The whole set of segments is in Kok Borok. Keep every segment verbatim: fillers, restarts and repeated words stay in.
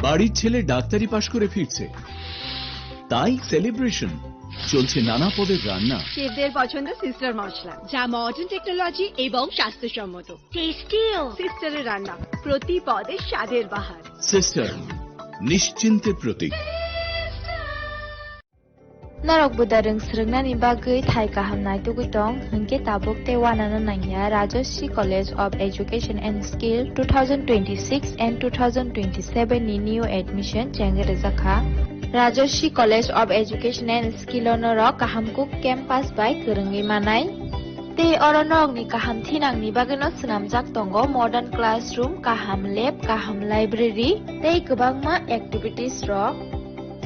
বাড়ির ছেলে ডাক্তারি পাশ করে ফিরছে, তাই সেলিব্রেশন। চলছে নানা পদের রান্না। শেফদের পছন্দ সিস্টার মশলা, যা মডার্ন টেকনোলজি এবং স্বাস্থ্যসম্মত। টেস্টিও। সিস্টারের রান্না, প্রতি পদে স্বাদের বাহার। সিস্টার, নিশ্চিন্তের প্রতীক। Norok buda rwng swrwngnani bagwi thai kaham naitugwi tong, hinkhe tabuk tei uanano nangya Rajashree College of Education and Skill two thousand twenty-six and two thousand twenty-seven ni new admission chengwi rwjakha. Rajashree College of Education and Skill o norok kaham kuk campus bai kwrwngwi manai. Tei oro norokni kaham thinangni bagwino swnamjak tongo modern classroom, kaham lab, kaham library tei kwbangma activities rok.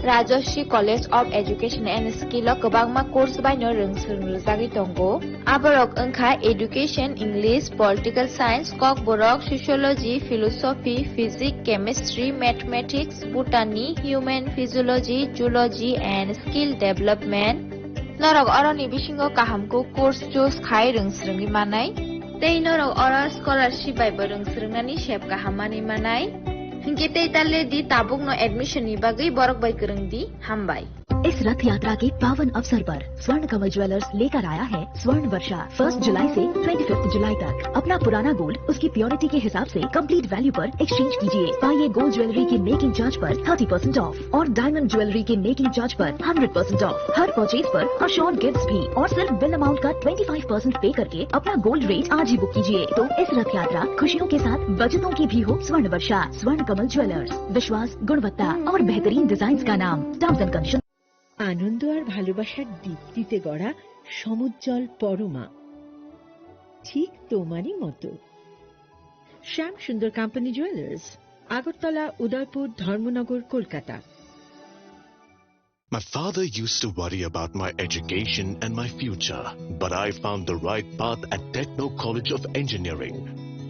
Rajashree College of Education and Skill o kwbangma course baino rwng swrwng rwjagwi tongo. Aborok wngkha Education, English, Political Science, Kokborok, Sociology, Philosophy, Physics, Chemistry, Mathematics, Botany, Human Physiology, Zoology and Skill Development. Norok oroni bisingo kaham kuk course choose khai rwng swrwngwi manai. Tei norok oro scholarship bai bo rwng swrwngnani sep kaham manwi manai. Hinkhe tei ta le di, tabukno admission ni bagwi borok bai kwrwng di. Hambai. इस रथ यात्रा के पावन अवसर पर स्वर्ण कमल ज्वेलर्स लेकर आया है स्वर्ण वर्षा। फर्स्ट जुलाई से ट्वेंटी फिफ्थ जुलाई तक अपना पुराना गोल्ड उसकी प्योरिटी के हिसाब से कंप्लीट वैल्यू पर एक्सचेंज कीजिए। पाइए गोल्ड ज्वेलरी की मेकिंग चार्ज पर थर्टी परसेंट ऑफ और डायमंड ज्वेलरी के मेकिंग चार्ज पर हंड्रेड परसेंट ऑफ। हर परचेज पर अश्योर्ड गिफ्ट्स भी और सिर्फ बिल अमाउंट का ट्वेंटी फ़ाइव परसेंट पे करके अपना गोल्ड रेट आज ही बुक कीजिए। तो इस रथ यात्रा खुशियों के साथ बचतों की भी हो स्वर्ण वर्षा। स्वर्ण कमल ज्वेलर्स, विश्वास, गुणवत्ता और बेहतरीन डिजाइन का नाम। Terms and condition. আনন্দ আর ভালোবাসার দীপ্তিতে গড়া সমুজ্জ্বল পরমা, ঠিক তোমারই মতো। শ্যাম সুন্দর কোম্পানি জুয়েলার্স, আগরতলা, উদয়পুর, ধর্মনগর, Kolkata. My father used to worry about my education and my future, but I found the right path at Techno College of Engineering.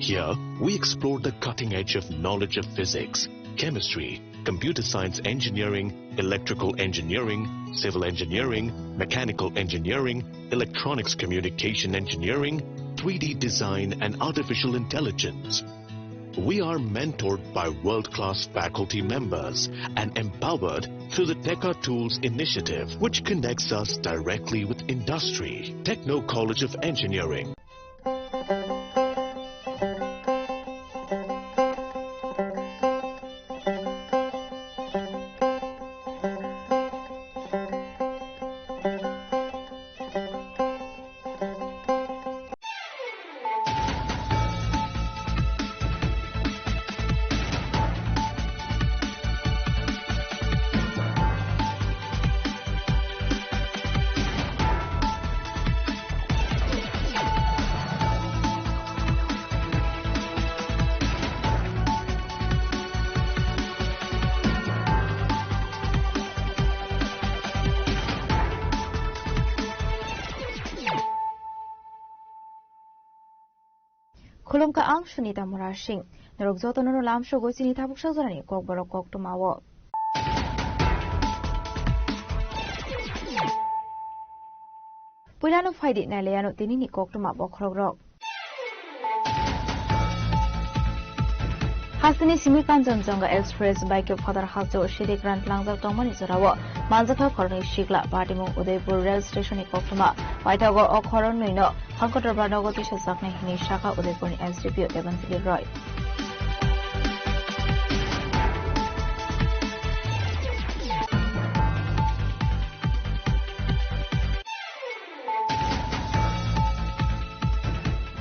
Here, we explore the cutting edge of knowledge of physics, chemistry, computer science engineering, electrical engineering, civil engineering, mechanical engineering, electronics communication engineering, three D design, and artificial intelligence. We are mentored by world-class faculty members and empowered through the Teka Tools initiative, which connects us directly with industry. Techno College of Engineering. Khulumkha, ang Sunita Murasing. Norok jotono no lamsogwi chini tabuk sajorani kokborok koktwmao. Puilano phaidi nailaiano tinini koktwma bokhorokrok. Hasteni simi Kanchanjunga Express bai khe Phatar hasteo sidik ran tlangjak tongmani jorao manjakha khoroknwi sikla patimung Udaipur Rail Station ni koktwma. Paithago o khoroknwino Hankotor barnogo tisajaknai hwnwi sakha Udaipurni S D P O Debanjali Roy.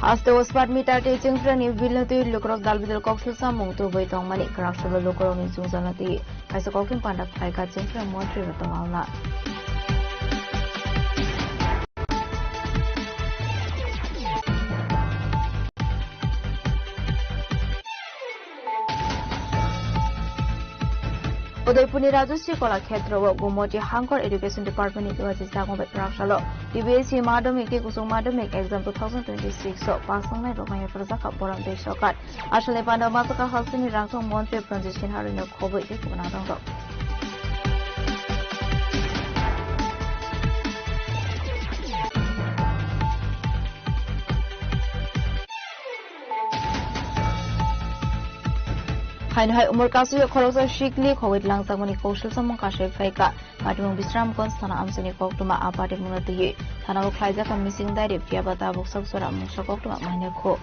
Hasteo smart meter tei chengphrangni bill no twi lukurok dalbidal koksil samung tubui tongmani kwraksalo lukurokni jwngjal no twi kaisa kokthum panda khlaikha chengphrang montri Ratan Lal Nath. Udaipurni Rajashree Kola Khetrao Gomoti Hangkor Education Department ni duachi chakma bai kwraksalo T B S C Madhyamik tei Kuchuk Madhyamik Exam two thousand twenty-six o pass wngnai rokno yapharjakha Borom Tei Sorkar. Asalni panda masaka hasteni rangchak montri Pranjit Sinha rwino khobwi tei kubuna tongo. Haino hai umor kasui o khoroksa sikli khogwi langjakmani kok silsamung kasui phaikha. Patimung Bisramganj thana amchaini koktwma a patimungno twiwi thanao khlaijak kha missing diary, phiyaba tabuk sak jora mungsa koktwma maina kho.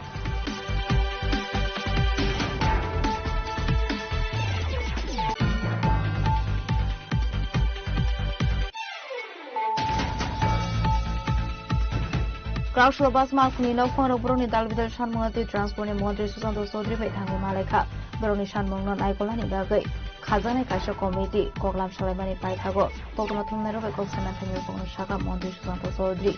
Krakslo basma khuni nokphang rok borokni dal bidal sanmungno twi transport ni montri Sushanta Chaudhary bai thangwi malaikha. Borokni sanmungno naikolnani bagwi khajaknai kaisa committee koklam salaimani paithago koktwma thumnairok bai kok sana thangwi bokno sakha montri Sushanta Chaudhary.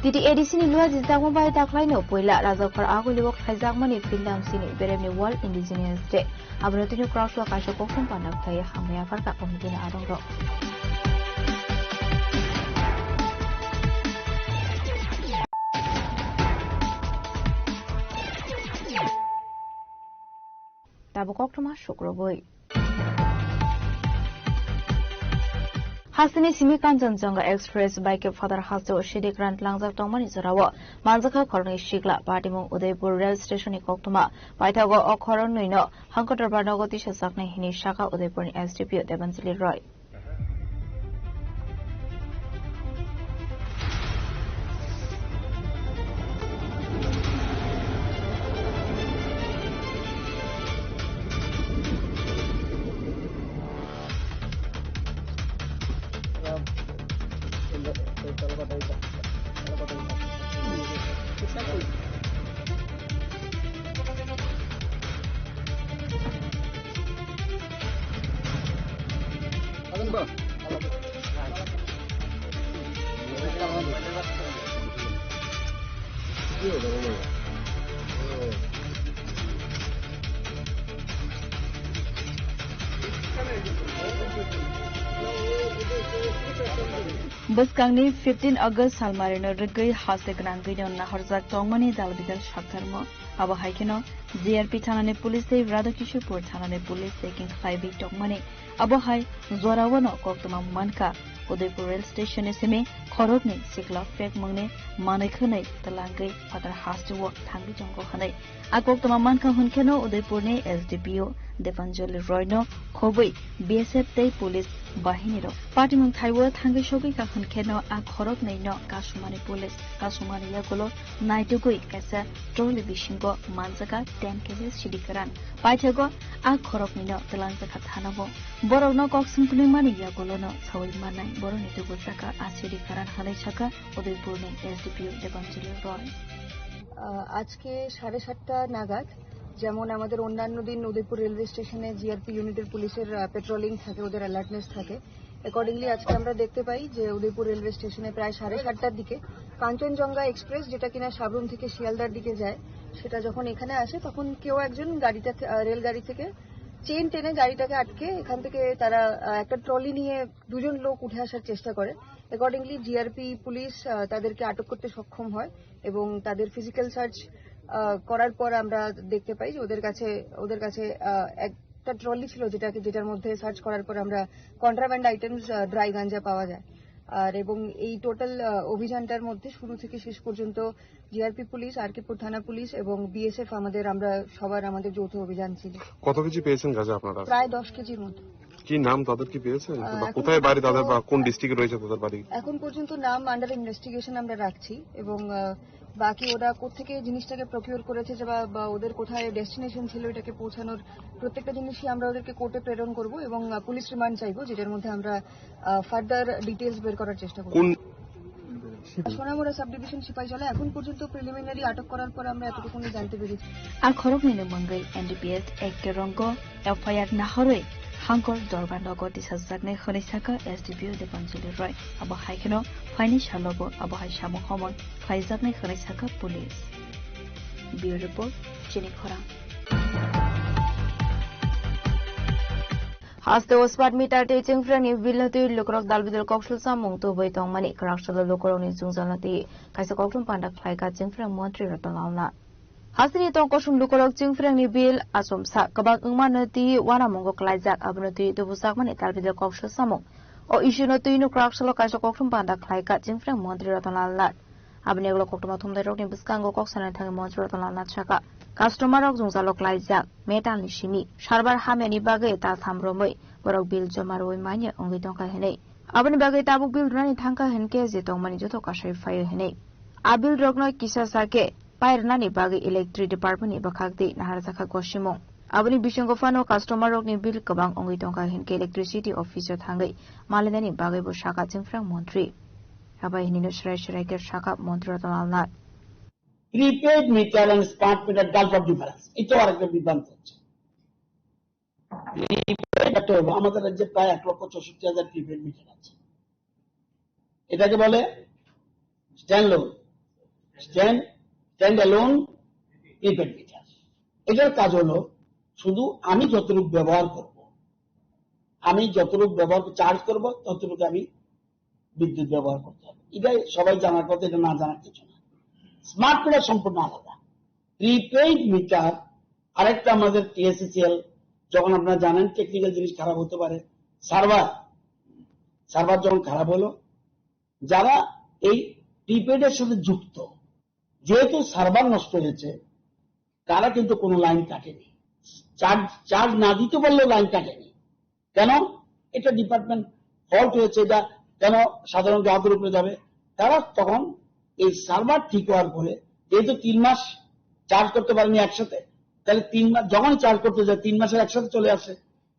T T A D C ni luajijakma bai dakhlaino puila Rajakhor Agulio khlaijakmani phildam sini beremni World Indigenous Day. Abono tini Krakslo kaisa koktwma panda khlaiwi hambai yapharkha committee ni adongrok. Tabuk koktwma sukrubui. Hasteni simi Kanchanjunga Express bai khe phatar hasteo sidik ran tlangjak tongmani jorao manjakha khoroknwi sikla patimung Udaipur rail station ni koktwma. Paithago o khoroknwino Hankotor Barnogo tisajaknai hwnwi sakha Udaipurni S D P O Debanjali Roy. Bwskangni fifteen August salmarino rwgwi haste gwnangwino nahorjak tongmani dalbidal saktharmo. Abo hai kheno G R P thanani police tei Radhakishorpur thanani police checking khlaiwi tongmani. Abo hai jorao no koktwma mankha, Udaipur rail station ni simi khoroknwi sikla pek mungni manwi khwnwi twlangwi phatar hasteo thangwi tongo hwnwi. A koktwma mankha hwnkheno Udaipurni S D P O Debanjali Roy no khobwi B S F tei police bahini rok patimung thaiwi thangwi sogwi kha hwnkheno a khoroknwi no kasumani police kasumani yagulo naitugwi kaisa trolley bisingo manjakha ten K G sidi kwran. Paithago a khoroknwino twlangjakha thanao. Borokno kok swngtwlwimani yagulono saui mannai borokni tubujakha a sidi kwran hwnwi sakha Udaipurni S D P O Debanjali Roy. আহ, আজকে সাড়ে সাতটা নাগাদ, যেমন আমাদের অন্যান্য দিন উদয়পুর রেলওয়ে স্টেশনে জিআরপি ইউনিটের পুলিশের, আহ, পেট্রোলিং থাকে, ওদের অ্যালার্টনেস থাকে, অ্যাকর্ডিংলি আজকে আমরা দেখতে পাই যে উদয়পুর রেলওয়ে স্টেশনে প্রায় সাড়ে সাতটার দিকে কাঞ্চনজঙ্ঘা এক্সপ্রেস, যেটা কিনা সাবরুম থেকে শিয়ালদার দিকে যায়, সেটা যখন এখানে আসে, তখন কেউ একজন গাড়িটা থে-, আহ, রেলগাড়ি থেকে চেইন টেনে গাড়িটাকে আটকে এখান থেকে তারা, আহ, একটা ট্রলি নিয়ে দুজন লোক উঠে আসার চেষ্টা করে। অ্যাকর্ডিংলি জিআরপি পুলিশ, আহ, তাদেরকে আটক করতে সক্ষম হয় এবং তাদের ফিজিক্যাল সার্চ, আহ, করার পর আমরা দেখতে পাই যে ওদের কাছে, ওদের কাছে, আহ, একটা ট্রলি ছিল, যেটাকে, যেটার মধ্যে সার্চ করার পর আমরা কন্ট্রাব্যান্ড আইটেমস, আহ, ড্রাই গাঞ্জা পাওয়া যায়। আর এবং এই টোটাল, আহ, অভিযানটার মধ্যে শুরু থেকে শেষ পর্যন্ত জিআরপি পুলিশ, আরকেপুর থানা পুলিশ এবং বিএসএফ আমাদের, আমরা সবার, আমাদের যৌথ অভিযান ছিল। কত কেজি পেয়েছেন গাঁজা আপনারা? প্রায় দশ কেজির মতো। কি নাম তাদের কি পেয়েছেন? আহ, বা এখন কোথায় বাড়ি তাদের বা কোন ডিস্ট্রিক্টে রয়েছে তাদের বাড়ি? এখন পর্যন্ত নাম আন্ডার ইনভেস্টিগেশন আমরা রাখছি এবং, আহ, বাকি ওরা কোত্থেকে জিনিসটাকে প্রকিউর করেছে যে বা, বা ওদের কোথায় ডেস্টিনেশন ছিল এটাকে পৌঁছানোর, প্রত্যেকটা জিনিসই আমরা ওদেরকে কোর্টে প্রেরণ করব এবং, আহ, পুলিশ রিমান্ড চাইবো, যেটার মধ্যে আমরা, আহ, ফার্দার ডিটেইলস বের করার চেষ্টা করব। কোন সোনামুড়া সাব ডিভিশন সিপাহীজলা এখন পর্যন্ত প্রিলিমিনারি আটক করার পর আমরা এতটুকুনি জানতে পেরেছি। A khoroknwini mungwi N D P S Act rongo F I R nahorwi Hangkor Dorbar nogo tisajaknai hwnwi sakha S D P O Debanjali Roy. Abo hai kheno phaini salobo abo hai samung homon khlaijaknai hwnwi sakha police. Bureau Report, Chini Khorang. Haste o smart meter tei chengphrangni bill no twi lukurok dalbidal koksul samung tubui tongmani kwraksalo lukurokni jwngjal no twi kaisa koktwma panda khlaikha chengphrang montri Ratan Lal Nath. Hasteni tong kosom lukurok chingfrengni bill achomsa kwbang wngmano twi uanamungo klaijak, abono twi tubujakmani talbidal kok swsamung. O issue no twi nukrak salo kaisa koktwm panda khlaika chingfreng montri Ratan Lal Nath. Aboni ulo koktwma thumnairokni bwskango kok sanani thangwi montri Ratan Lal Nath saka, customer rok jwngjalo klaijak metal ni simi server hamyani bagwi ta tham romwi borok bill joma rwui manya wngwi tongkha hinwi. Aboni bagwi tabuk bill rwnani thangkha hinkhe je tongmani joto kasai phaio hinwi. A bill rokno kisa sa khe pai rwnani bagwi electric department ni bwkhak twi naharjakha gosimung. Aboni bisingo phano customer rokni bill kwbang wngwi tongkha hinkhe electricity office o thangwi malinani bagwi bo saka chingfreng montri. Abai hinino serai serai khe saka montri Ratan Lal Nath. Prepaid meter and smart meter gulf of difference. এটাও আরেকটা বিভ্রান্ত হচ্ছে। প্রিপেইড করতে হবে। আমাদের রাজ্যে প্রায় এক লক্ষ চৌষট্টি হাজার প্রিপেইড মিটার আছে। এটাকে বলে stand loan, stand stand alone prepaid meter. এটার কাজ হলো শুধু আমি যতটুকু ব্যবহার করব, আমি যতটুকু ব্যবহার চার্জ করব, ততটুকু আমি বিদ্যুৎ ব্যবহার করতে হবে। এটাই সবাই জানার কথা, এটা না জানার কিছু না। স্মার্ট মিটার সম্পূর্ণ আলাদা। প্রিপেইড মিটার আরেকটা আমাদের টিএসসিসিএল, যখন আপনারা জানেন টেকনিক্যাল জিনিস খারাপ হতে পারে, সার্ভার সার্ভার যখন খারাপ হলো, যারা এই প্রিপেইড এর সাথে যুক্ত, যেহেতু সার্ভার নষ্ট হয়েছে, তারা কিন্তু কোনো লাইন কাটেনি। চার্জ চার্জ না দিতে পারলেও লাইন কাটেনি। কেন? এটা ডিপার্টমেন্ট ফল্ট হয়েছে, এটা কেন সাধারণ গ্রাহকের উপরে যাবে? তারা তখন এই সার্ভার ঠিক হওয়ার পরে, যেহেতু তিন মাস চার্জ করতে পারেনি একসাথে, তাহলে তিন মাস যখনই চার্জ করতে যায়, তিন মাসের একসাথে চলে আসে।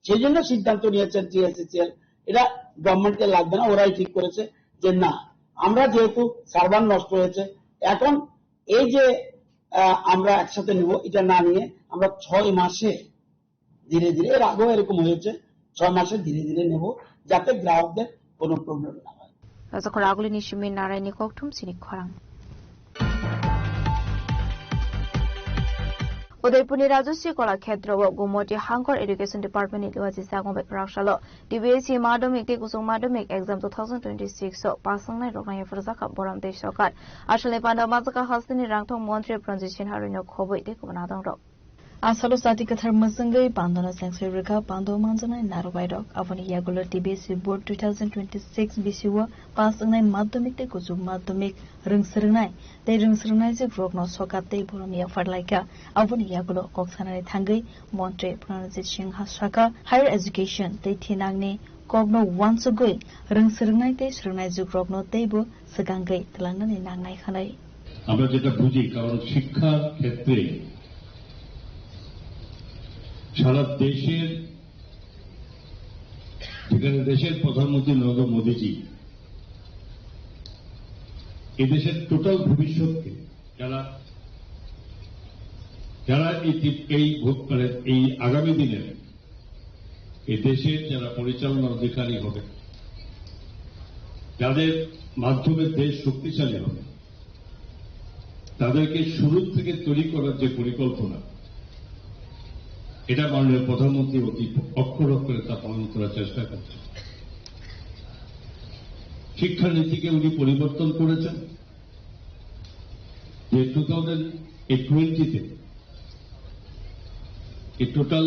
সেই জন্য সিদ্ধান্ত নিয়েছেন টিএসসিসিএল, এটা গভর্নমেন্টকে লাগবে না, ওরাই ঠিক করেছে যে না, আমরা যেহেতু সার্ভার নষ্ট হয়েছে, এখন এই যে আহ, আমরা একসাথে নেব, এটা না নিয়ে আমরা ছয় মাসে ধীরে ধীরে, এর আগেও এরকম হয়েছে, ছয় মাসে ধীরে ধীরে নেব, যাতে গ্রাহকদের কোনো প্রবলেম না হয়। Rajakhor agulini simi naraini kokthum sini khorang. Udaipurni Rajasri Kala Khetrao Gomoti Hangkor Education Department ni liwaji sagong bai raksalo T B S C Madhyamik tei Kuchuk Madhyamik Exam two thousand twenty-six o pass wngnai rokno yapharjakha Borom tei Sorkar. Asalni panda majaka hasteni rangthong montri Pranjit Sinha rwino khobwi tei kubun adongrok. Asalo jati kwthar mwchwngwi pandano chengsoi rwkha pando manjaknai narwkbairok. Aboni yagulo T B S C Board two thousand twenty-six bisio pass wngnai madhyamik tei kuchuk madhyamik rwngswrwngnai tei rwngswrwngnaijwk rokno sokat tei borom yaphar laikha. Aboni yagulo kok sanani thangwi montri Pranjit Singha sakha, higher education tei thinangni kokno uansugwi rwngswrwngnai tei swrwngnaijwk rokno teibo swkangwi twlangnani nangnai hwnwi. আমরা যেটা বুঝি, কারণ শিক্ষার ক্ষেত্রে সারা দেশের, যেখানে দেশের প্রধানমন্ত্রী নরেন্দ্র মোদীজি এই দেশের টোটাল ভবিষ্যৎকে, যারা যারা এই তি- এই ভো- মানে এই আগামী দিনের এই দেশের যারা পরিচালনার অধিকারী হবে, যাদের মাধ্যমে দেশ শক্তিশালী হবে, তাদেরকে শুরু থেকে তৈরি করার যে পরিকল্পনা, এটা মাননীয় প্রধানমন্ত্রী অতি অক্ষর অক্ষরে তা পালন করার চেষ্টা করছেন। শিক্ষানীতিকে উনি পরিবর্তন করেছেন, যে টু থাউজেন্ড টোয়েন্টিতে এই টোটাল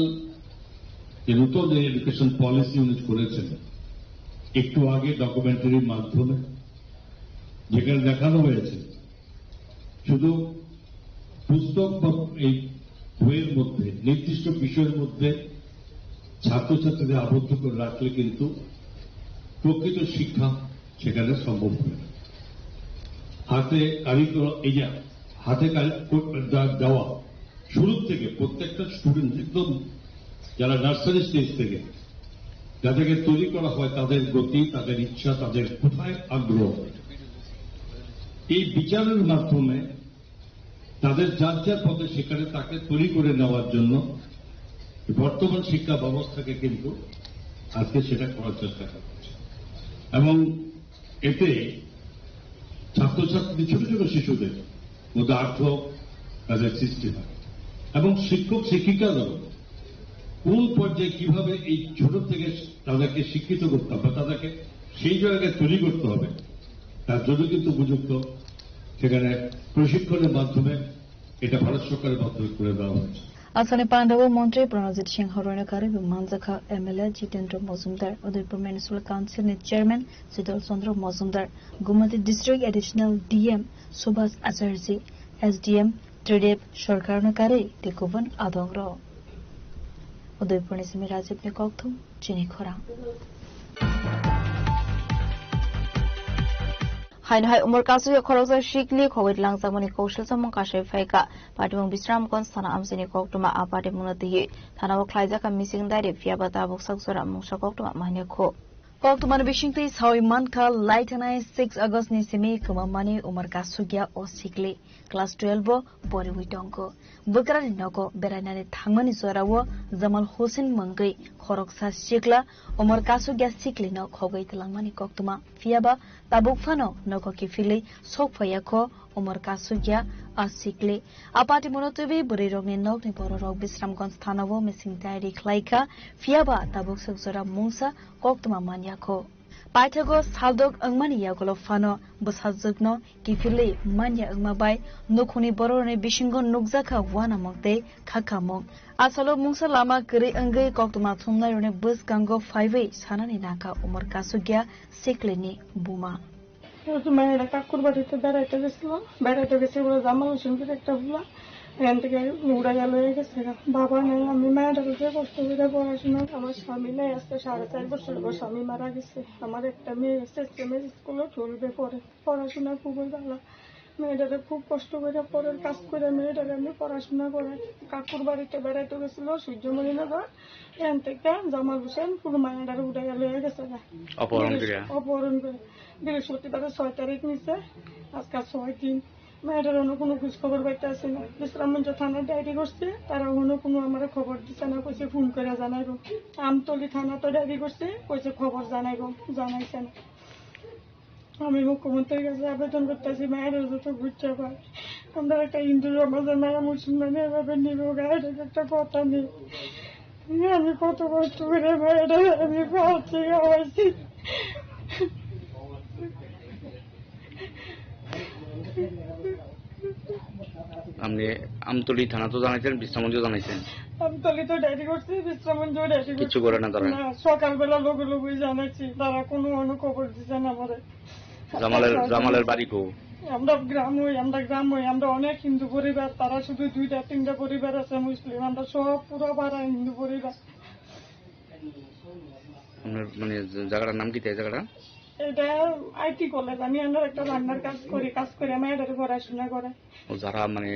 যে নতুন যে এডুকেশন পলিসি উনি করেছেন, একটু আগে ডকুমেন্টারির মাধ্যমে যেখানে দেখানো হয়েছে, শুধু পুস্তক বা এই বইয়ের মধ্যে নির্দিষ্ট বিষয়ের মধ্যে ছাত্রছাত্রীদের আবদ্ধ করে রাখলে কিন্তু প্রকৃত শিক্ষা সেখানে সম্ভব হবে না। হাতে কারিগর, এই যে হাতে কারি-, কো-, দা-, দেওয়া, শুরু থেকে প্রত্যেকটা স্টুডেন্ট, একদম যারা নার্সারি স্টেজ থেকে যাদেরকে তৈরি করা হয়, তাদের গতি, তাদের ইচ্ছা, তাদের কোথায় আগ্রহ, এই বিচারের মাধ্যমে তাদের যার যার পথে সেখানে তাকে তৈরি করে নেওয়ার জন্য বর্তমান শিক্ষা ব্যবস্থাকে কিন্তু আজকে সেটা করার চেষ্টা করা হচ্ছে। এবং এতে ছাত্রছাত্রী, ছোট ছোট শিশুদের মধ্যে আগ্রহ তাদের সৃষ্টি হয় এবং শিক্ষক শিক্ষিকাদেরও কোন পর্যায়ে কিভাবে এই ছোট থেকে তাদেরকে শিক্ষিত করতে হবে, তাদেরকে সেই জায়গায় তৈরি করতে হবে, তার জন্য কিন্তু উপযুক্ত সেখানে প্রশিক্ষণের মাধ্যমে এটা ভারত সরকারের মাধ্যমে করে দেওয়া হয়েছে। Asani Pandao Montri Pranajit Singh Horoi no karwi manjakha M L A Jitendra Mojumdar, Udaipur Municipal Council ni Chairman Sital Chandra Mojumdar, Gumati District Additional D M Subhas Acharjee, S D M Tridep Sarkar no karwi tei kubun adongrok. Udaipur ni simi Rajib ni kokthum chini khorang. Haino hai umor kasui khoroksa sikli khogwi langjakmani kok silsamung kasui phaikha. Patimung Bisramganj thana amchaini koktwma a patimungno twiwi thanao khlaijakha missing diary, phiyaba tabuk sak jora mungsa koktwma manya kho. Koktwmani bisingtwi sawi mankha, laithanai six August ni simi kwmamani umor kasukya o sikli. Class twelve o poriwi tongo. Bwkrani nogo berainani thangmani jorao Jamal Hussein mwngwi khoroksa sikla umor kasukya siklino khogwi twlangmani koktwma. Phiyaba tabuk phano nogo kiphilwi sok phaiya kho umor kasukya a sikli. A patimungno twiwi bwrwirokni nokni bororok Bisramganj thanao missing diary khlaikha, phiyaba tabuk suk jora mungsa koktwma manya kho. Paithago saldok wngmani yagulo phano bwsajwkno kiphilwi manya wngma bai nukhungni bororokni bisingo nukjakha uanamung tei khakhamung. Asalo mungsa lama kwrwi wngwi koktwma thumnairokni bwskango phaiwi sanani nangkha umor kasukya siklini buma. Mayra Kakurbaritte beraite gesil, beraite gese bole Jamal Hussein bole ekta bula. এখান থেকে উড়াইয়া লয়ে গেছে গা। বাবা নাই, আমি মায়ের যে কষ্ট করে পড়াশোনা, আমার স্বামী নাই, আজকে সাড়ে চার বছর হলো স্বামী মারা গেছে। আমার একটা মেয়ে এসএসসি স্কুলে টুয়েলভে পড়ে, পড়াশোনা খুবই ভালো। মেয়েটারে খুব কষ্ট করে পরের কাজ করে মেয়েটারে আমি পড়াশোনা করাই। কাকুর বাড়িতে বেড়াইতে গেছিল সূর্যমণিনগর, এখান থেকে জামাল হোসেন পুরো মায়েরারে উড়াইয়া লয়ে গেছে গা। অপহরণ করে? অপহরণ করে। বৃহস্পতিবারে ছয় তারিখ নিছে, আজকে ছয় দিন। মেয়েটার অন্য কোনো খোঁজ খবর পাইতে আসে না। বিশ্রামগঞ্জ থানায় ডায়েরি করছে, তারা অন্য কোনো আমার খবর দিছে না, কইছে ফোন করে জানাইবো। আমতলি থানা তো ডায়েরি করছে, কইছে খবর জানাইবো, জানাইছে না। আমি মুখ্যমন্ত্রীর কাছে আবেদন করতেছি, মায়েরা যত বুঝতে পারে। আমরা একটা হিন্দু সমাজের মায়েরা মুসলমানের এভাবে নিব, গায়ে একটা কথা নেই। আমি কত কষ্ট করে মায়েরা আমি পাচ্ছি, খাওয়াইছি। আপনি আমতলি থানাতেও জানাইছেন, বিশ্রামগঞ্জেও জানাইছেন? আমতলি তো ডায়েরি করছি, বিশ্রামগঞ্জেও ডায়েরি করছি। কিছু করে না তারা? না, সকালবেলা লগে লগেই জানাইছি, তারা কোনো অনু খবর দিছে না আমারে। জামালের, জামালের বাড়ি কো? আমরা গ্রাম হই, আমরা গ্রাম হই, আমরা অনেক হিন্দু পরিবার, তারা শুধু দুইটা তিনটা পরিবার আছে মুসলিম, আমরা সব পুরো পাড়া হিন্দু পরিবার। আপনার মানে জায়গাটার নাম কি, এই জায়গাটা? এটা আইটি কলেজ, আমি আমার একটা রান্নার কাজ করি, কাজ করে আমার এটা পড়াশোনা করে। ও, যারা মানে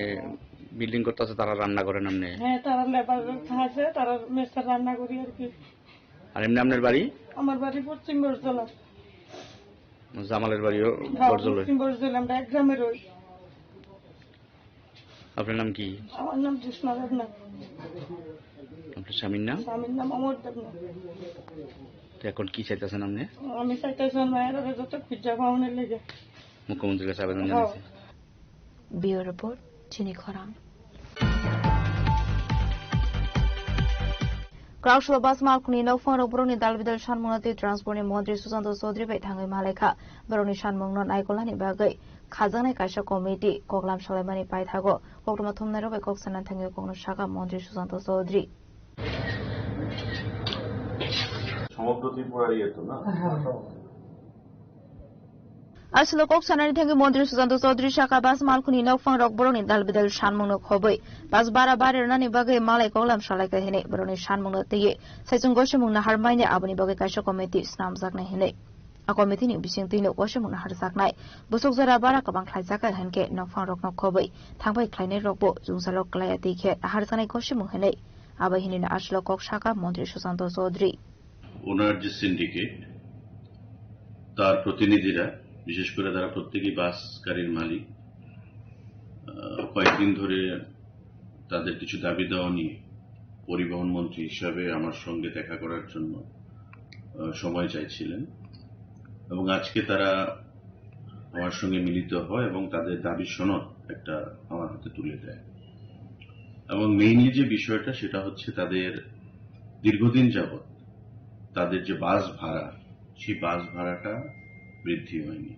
বিল্ডিং করতেছে তারা রান্না করেন আপনি? হ্যাঁ, তারা লেবার আছে, তারা মেসের রান্না করি আর কি। আর এমনি আপনার বাড়ি? আমার বাড়ি পশ্চিম বরজলা। জামালের বাড়িও হ্যাঁ, বরজলা। পশ্চিম বরজলা, আমরা এক গ্রামে রই। আপনার নাম কি? আমার নাম জোসনা দেবনাথ। আপনার স্বামীর নাম? স্বামীর নাম অমর দেবনাথ। তো এখন কি চাইতেছেন আপনি? আমি চাইতেছি আমার মায়ের যত খুঁজা পাওনের লেগে। মুখ্যমন্ত্রীর কাছে আবেদন হ্যাঁ। জানাইছেন? Bureau Report, Chini Khorang. Krauslo bas malkhungni nokphang rok borokni dal bidal sanmungno tei transport ni montri Susanto Chaudhary bai thangwi malaikha. Borokni sanmungno naikolnani bagwi khajaknai kaisa committee koklam salaimani paithago koktwma thumnairok bai kok sana thangwi kokno sakha montri Susanto Chaudhary. সমগ্র ত্রিপুরারই এত না? Aswk kok sanani thangwi montri Susanto Chaudhary sakha bas malkhungni nokphang rok borokni dal bidal sanmungno khobwi bas bara bari rwnani bagwi malai koklam salaikha hinwi borokni sanmungno twiwi saichung gosimung nahar manya aboni bagwi kaisa committee snamjaknai hinwi. A committee ni bisingtwino gosimung naharjaknai bwswk jora bara kwbang khlaijakha hinkhe nokphang rokno khobwi thangbai khlainai rokbo jwngjalrok klaiya twi khe naharjaknai gosimung hinwi. Abo hinwino aswk kok sakha montri Susanto Chaudhary. ওনার যে সিন্ডিকেট, তার প্রতিনিধিরা, বিশেষ করে তারা প্রত্যেকেই বাস গাড়ির মালিক, আহ, কয়েকদিন ধরে তাদের কিছু দাবি দাওয়া নিয়ে পরিবহন মন্ত্রী হিসাবে আমার সঙ্গে দেখা করার জন্য, আহ, সময় চাইছিলেন এবং আজকে তারা আমার সঙ্গে মিলিত হয় এবং তাদের দাবি সনদ একটা আমার হাতে তুলে দেয়। এবং মেইনলি যে বিষয়টা, সেটা হচ্ছে তাদের দীর্ঘদিন যাবত তাদের যে বাস ভাড়া, সেই বাস ভাড়াটা বৃদ্ধি হয়নি।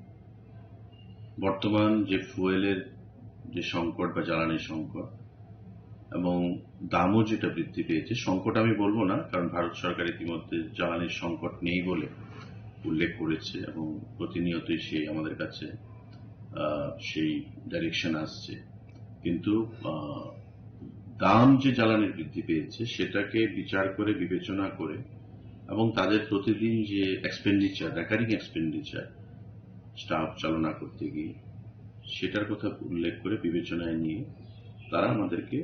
বর্তমান যে ফুয়েলের যে সংকট বা জ্বালানির সংকট এবং দামও যেটা বৃদ্ধি পেয়েছে, সংকট আমি বলবো না, কারণ ভারত সরকার ইতিমধ্যে জ্বালানির সংকট নেই বলে উল্লেখ করেছে এবং প্রতিনিয়তই সেই আমাদের কাছে, আহ, সেই ডাইরেকশন আসছে। কিন্তু, আহ, দাম যে জ্বালানির বৃদ্ধি পেয়েছে, সেটাকে বিচার করে, বিবেচনা করে এবং তাদের প্রতিদিন যে এক্সপেন্ডিচার, রেকারিং এক্সপেন্ডিচার, স্টাফ চালনা করতে গিয়ে, সেটার কথা উল্লেখ করে বিবেচনায় নিয়ে তারা আমাদেরকে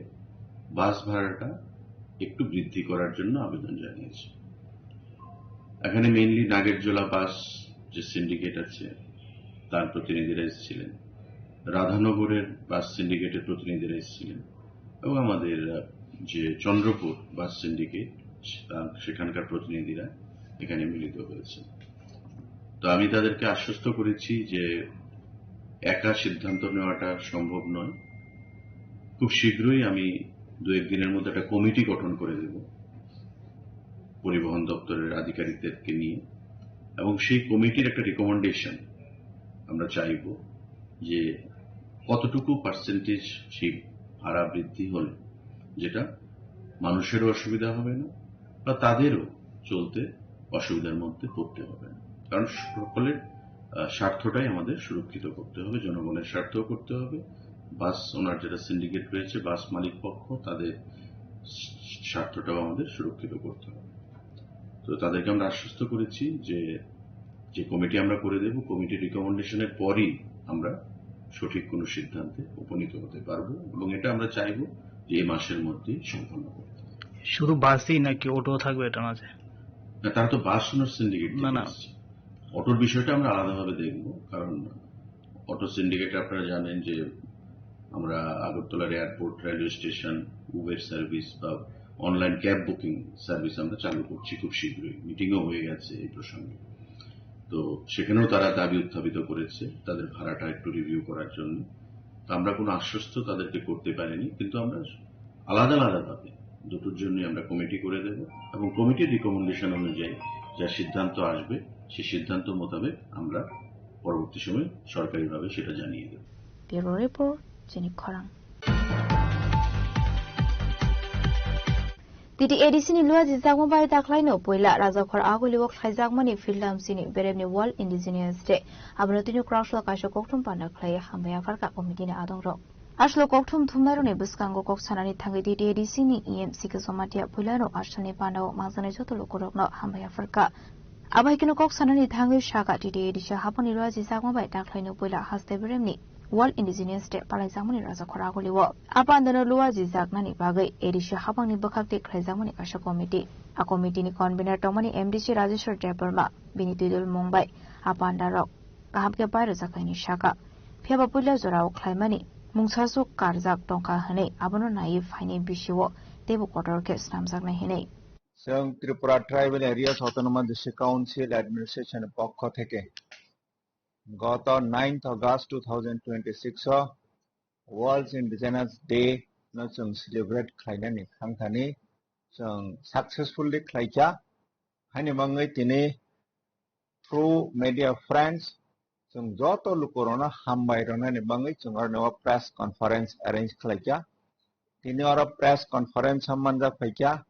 বাস ভাড়াটা একটু বৃদ্ধি করার জন্য আবেদন জানিয়েছে। এখানে মেইনলি নাগেরজোলা বাস যে সিন্ডিকেট আছে, তার প্রতিনিধিরা এসেছিলেন, রাধানগরের বাস সিন্ডিকেটের প্রতিনিধিরা এসেছিলেন এবং আমাদের, আহ, যে চন্দ্রপুর বাস সিন্ডিকেট, সে-, আহ, সেখানকার প্রতিনিধিরা এখানে মিলিত হয়েছে। তো আমি তাদেরকে আশ্বস্ত করেছি যে একা সিদ্ধান্ত নেওয়াটা সম্ভব নয়। খুব শীঘ্রই আমি দু এক দিনের মধ্যে একটা কমিটি গঠন করে দেব পরিবহন দপ্তরের আধিকারিকদেরকে নিয়ে, এবং সেই কমিটির একটা রিকমেন্ডেশন আমরা চাইব যে কতটুকু পার্সেন্টেজ সেই ভাড়া বৃদ্ধি হলে যেটা মানুষেরও অসুবিধা হবে না বা তাদেরও চলতে অসুবিধার মধ্যে পড়তে হবে না। কারণ সকলের, আহ, স্বার্থটাই আমাদের সুরক্ষিত করতে হবে, জনগণের স্বার্থও করতে হবে। বাস ওনার যেটা সিন্ডিকেট রয়েছে, বাস মালিক পক্ষ, তাদের স্বার্থটাও আমাদের সুরক্ষিত করতে হবে। তো তাদেরকে আমরা আশ্বস্ত করেছি যে, যে কমিটি আমরা করে দেব, কমিটির রিকমেন্ডেশনের পরই আমরা সঠিক কোনো সিদ্ধান্তে উপনীত হতে পারবো এবং এটা আমরা চাইবো যে এই মাসের মধ্যেই সম্পন্ন করতে। শুধু বাসই নাকি অটো থাকবে এটার মাঝে? না, তারা তো বাস ওনার সিন্ডিকেট না, থেকে না। এসছে। অটোর বিষয়টা আমরা আলাদাভাবে দেখব, কারণ অটো সিন্ডিকেট আপনারা জানেন যে আমরা আগরতলার airport, railway station, Uber service বা অনলাইন ক্যাব বুকিং সার্ভিস আমরা চালু করছি খুব শীঘ্রই। মিটিংও হয়ে গেছে এই প্রসঙ্গে। তো সেখানেও তারা দাবি উত্থাপিত করেছে তাদের ভাড়াটা একটু রিভিউ করার জন্য। তো আমরা কোনো আশ্বস্ত তাদেরকে করতে পারিনি, কিন্তু আমরা আলাদা আলাদাভাবে দুটোর জন্যই আমরা কমিটি করে দেব এবং কমিটির রিকমেন্ডেশন অনুযায়ী যা সিদ্ধান্ত আসবে, সেই সিদ্ধান্ত মোতাবেক আমরা পরবর্তী সময়ে সরকারিভাবে সেটা জানিয়ে দেব। Bureau report, Chini Khorang. T T A D C ni luajijakma bai dakhlaino puila Rajakhor Agulio khlaijakmani Phillamsini beremni World Indigenous Day. Abono tini kwraksalo kaisa kokthum panda khlaiwi hambai yapharkha committee ni adongrok. Aswk kokthum thumnairokni bwskango kok sanani thangwi T T A D C ni E M C K Jamatia puilano asalni pandao mangjaknai joto lukurokno hambai yapharkha. Abo hai kheno kok sanani thangwi sakha T T A D C hapangni luajijakma bai dakhlaino puila haste beremni World Indigenous Day palaijakmani Rajakhor Agulio. A pandano luajijaknani bagwi A D C hapangni bwkhaktwi khlaijakmani kaisa committee. A committee ni convener tongmani M D C Rajeshwar Debbarma, bini twidulmung bai a pandarok kaham khe bairojak kaini sakha. Phiya ba puila jorao khlaimani mungsaswk karjak tongkha hwnwi abono naiwi phainai bisio teibo kotor khe snamjaknai hwnwi. Chwng Tripura Tribal Areas Autonomous District Council Administration ni pokho theke goto ninth August two thousand twenty-six o World Indigenous Day no chwng celebrate khlainani thangthani chwng successfully khlaikha. Haini mangwi tini through media friends, chwng joto lukurokno hambai rwnani bagwi chwng oroni o press conference arrange khlaikha. Tini oro press conference o manjak phaikha.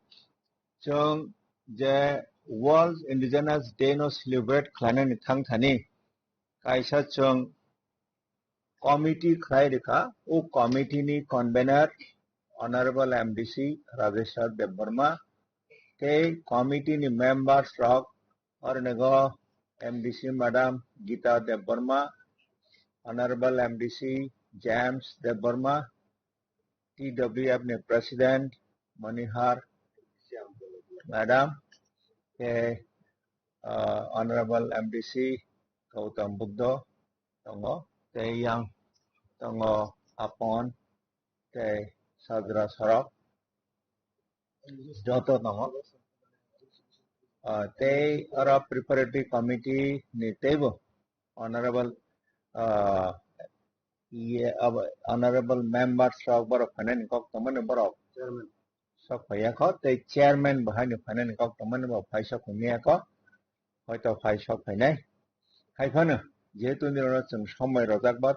Chwng je World Indigenous Day no celebrate khlainani thangthani kaisa chwng committee khlai rikha, o committee ni convener Honorable M D C Rajeshwar Debbarma, tei committee ni members rok ornigo M D C Madam Gita Debbarma, Honorable M D C James Debbarma, T W F ni President Manihar Madam, tei, ah, Honorable M D C Gautam Buddha tongo, tei yang tongo Apon, tei Sajra Sorok, joto tongo. Ah, tei oro preparatory committee ni teibo Honorable, ah, iye, abo, honorable members rok borok phainani kok tongmani borok. Chairman. Sok phaiya kho, tei chairman bo haino phainani kok tongmani bo phai sok phai maya kho. Hoito phai sok phainai. Hai phano, jehetu nini oro chwng somoi rojak ba,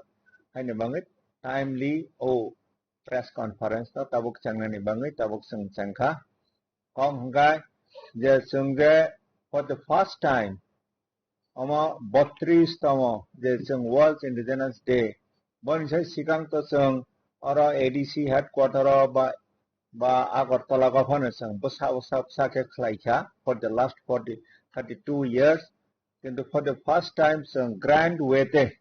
haino bagwi timely o press conference no tabuk changnani bangwi tabuk chwng changkha. Kok hwnkha je chwng je for the first time omo botris tamo je chwng World Indigenous Day, boni sai sikang to chwng oro A D C headquarter o ba, ba Agartala o phano chwng bwsa bwsa bwsa khe khlaikha for the last forty, thirty-two years. Kintu for the first time chwng grand way te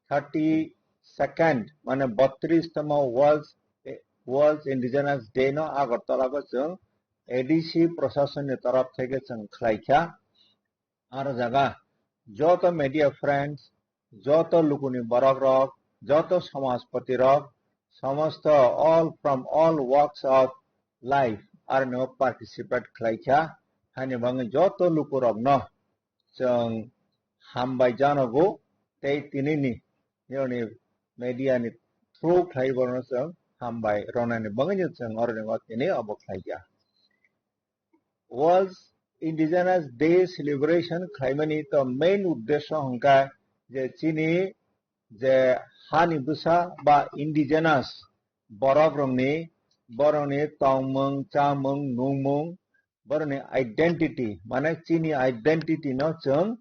thirty second, mane botris tamo World, World Indigenous Day no Agartala o chwng A D C proshasonni torof theke chwng khlaikha. Aro jaga joto media friends, joto lukuni borok rok, joto samajpati rok, somosto all from all walks of life aroni participate khlaikha. Hani bangwi joto lukurokno chwng hambai janogo tei tinini nironi media ni through khlai borokno chwng hambai ronani bangwi chwng oroni o tini obo khlaikha. World Indigenous Day celebration khlaimani to main uddesho hwnkha je chini je hani bwsa ba indigenous borok rokni, borokni tongmung, chamung, nungmung, borokni identity, mane chini identity no chwng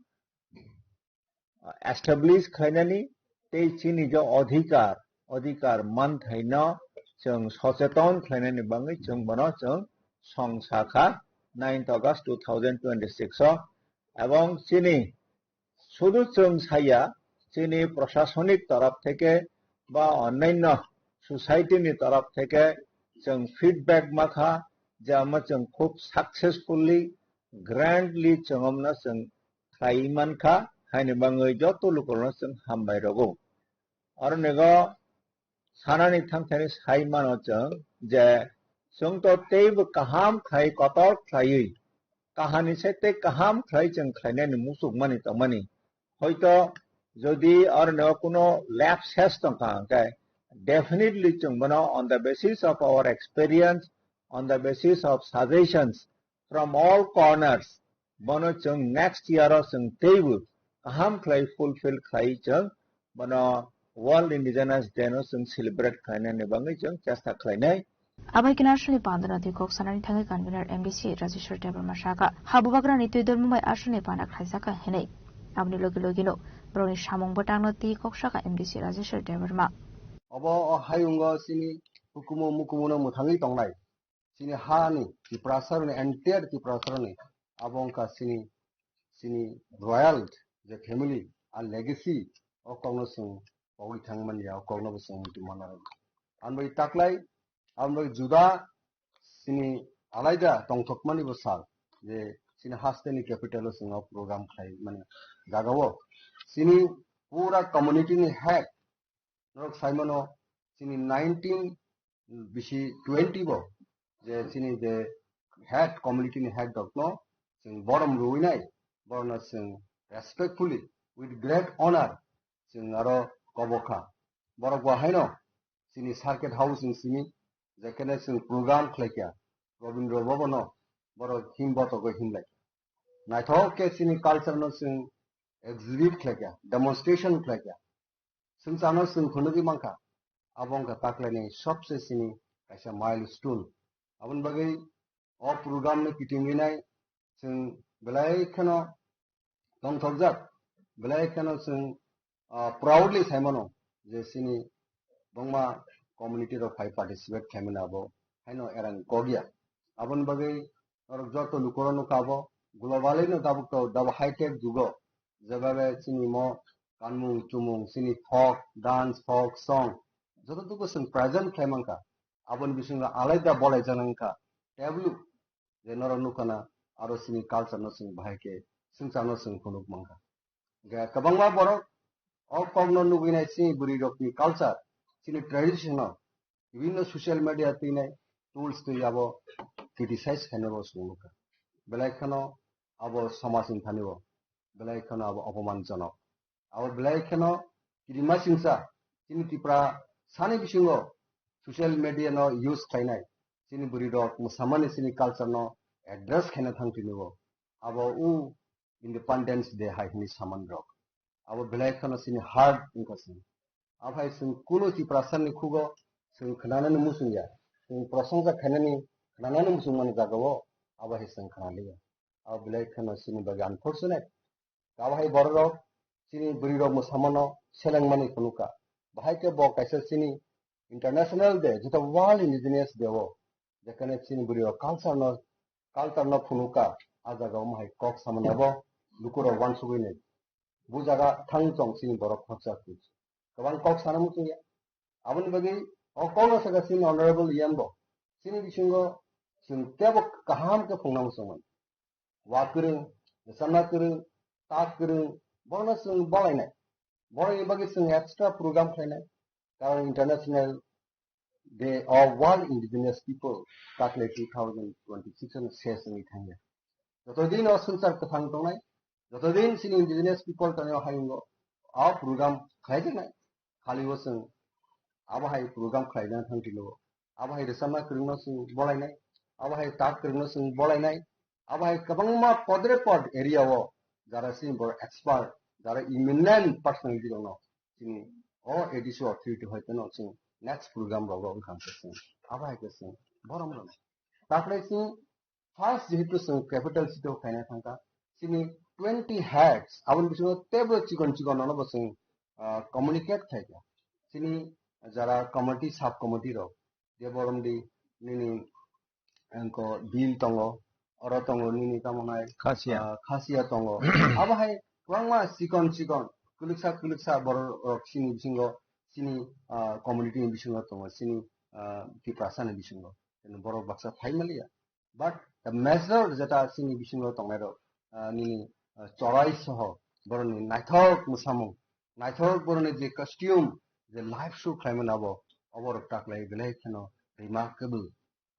establish khlainani tei chini je adhikar, adhikar manthaino chwng socheton khlainani bangwi chwng bono chwng song sakha ninth August two thousand twenty-six o. Ebong chini sudu chwng saya, chini prosasonik torof theke ba onnaino society ni torof theke chwng feedback makha je omo chwng khub successfully, grandly chwng omno chwng khlai mankha, haini bangwi joto lukurokno chwng hambai rwgo. Aronigo sanani thangthani sai mano chwng je chwng to teibo kaham khlai kotor khlaiwi, kahani se tei kaham khlai chwng khlainani muchukmani tongmani. Hoito jodi aronigo kuno lapses tongkha hwnkhe definitely chwng bono on the basis of our experience, on the basis of suggestions from all corners, bono chwng next year o chwng teibo kaham khlai fulfill khlai chwng bono World Indigenous Day no chwng celebrate khlainani bangwi chwng chesta khlainai. Abai khe Arsenal ni pandano twi kok sanani thangwi convener M D C Rajeshwar Debbarma sakha, ha bubagrani twi dormo bai Arsenal ni panda khlaijak kha hinwi. Aboni logi logi no borokni samung bwtangno twi kok sakha M D C Rajeshwar Debbarma. Obo o hayungo chini hukumu mukumuno mwthangwi tongnai. Chini hani Tiprasaroni, entire Tiprasaroni, abo wngkha chini, chini royal je family a legacy, o kokno chwng pogwi thangmani, o kokno bo chwng muitu manarok. Ang bai taklai, ang bai juda chini alaida tongthokmani bo sal, je chini hasteni capital o chwng o program khlai mani jaga o. Chini pura community ni head, norok saimano chini nineteen bisi twenty bo je chini je head community ni head rok no chwng borom rwinai, borok no chwng respectfully with great honor chwng aro kobokha. Borok bo haino chini circuit house ni simi jekhene chwng program khlaikha, Rabindra Bhavan no borok him botogo himlai. Naithok khe chini culture no chwng exhibit khlaikha, demonstration khlaikha. Swngcharno chwng phunugwi mankha, abo wngkha taklaini sobse chini kaisa milestone. Aboni bagwi o program no kitingwi nai chwng belai kheno tongthokjak, belai kheno chwng, ah, proudly saimano je chini bangma community rok phai participate khlaimani abo haino erang kokya. Aboni bagwi norok joto lukurok nukha abo globally no tabuk to dabo high tech jugo, jebabe chini mo kanmung chumung, chini folk dance, folk song, joto tuku chwng present khlai mankha, aboni bisingo alaida bolai jana wngkha tablu, je norok nukha na aro chini culture no chwng bahai khe swngcharno chwng phunuk mankha. Je kwbangma borok o kokno nugwi nai chini bwrwi rokni culture, chini tradition no bibhinno social media twi nai tools twi abo criticize khainai bo chwng nukha. Belai kheno abo somaj ni thani o belai kheno abo opoman jonok. Abo belai kheno kirima singsa chini Tripura sani bisingo social media no use khlainai chini bwrwi rok mwsamani chini culture no address khaina thang tini o. Abo u Independence Day hai hwnwi saman rok. Abo belai kheno chini hard wngkha chini. Abo hai chwng kunu Tiprasani khugo chwng khnanani muchung ya. Chwng prosongsa khainani khnanani muchung mani jagao abo hai chwng khnaliya. Abo belai kheno chini bagwi unfortunate. Abo hai bororok chini bwrwirok mwsamano selengmani phunukha. Bahai khe bo kaisa chini international day, joto World Indigenous Day o, jekhane chini bwrwirok culture no, culture no phunukha, a jaga omo hai kok samani abo lukurok uansugwi nai. Bu jaga thang chong chini borok khoroksa kwi. Kwbang kok sana muchungya. Aboni bagwi o kokno saka chini honorable E M bo. Chini bisingo chwng tebo kaham khe phunukna muchungmani. Wa kwrwng, rwchapna kwrwng, tak kwrwng, bono chwng bolainai. Borokni bagwi chwng extra program khlainai. Karon International Day of World Indigenous People, taklai two thousand twenty-six no ses wngwi thangya. Joto din o swngchar kwthang tongnai, joto din chini indigenous people tongnaio hayungo, o program khlaijaknai. Khali o chwng abo hai program khlaina thang tino, abo hai rwchapna kwrwngno chwng bolainai, abo hai tak kwrwngno chwng bolainai, abo hai kwbangma podre pod area o jara chini borok expert, jara eminent personality rokno chini o A D C authority hai kheno chwng next program rogo wngkha hwnkhe chwng abo hai khe chwng borom rwno. Takhwlai chwng first jehetu chwng capital city o khaina thangkha, chini twenty heads, aboni bisingo teibo chikon chikon nono bo chwng, ah, communicate khaikha. Chini jara committee, sub committee rok, Deborom di nini engko Bill tongo, oro tongo nini tamo nai, Khasia. Ah, Khasia tongo. Abo hai kwbangma chikon chikon, kwlwksa kwlwksa borok rok chini bisingo, chini, ah, community ni bisingo tongo, chini, ah, Tiprasa ni bisingo. Borok baksa phai maliya. But the major jeta chini bisingo tongnai rok, ah, nini, ah, chorai soho borokni naithok mwsamung, naithok borokni je costume, je live show khlaimani abo, oborok taklai belai kheno remarkable.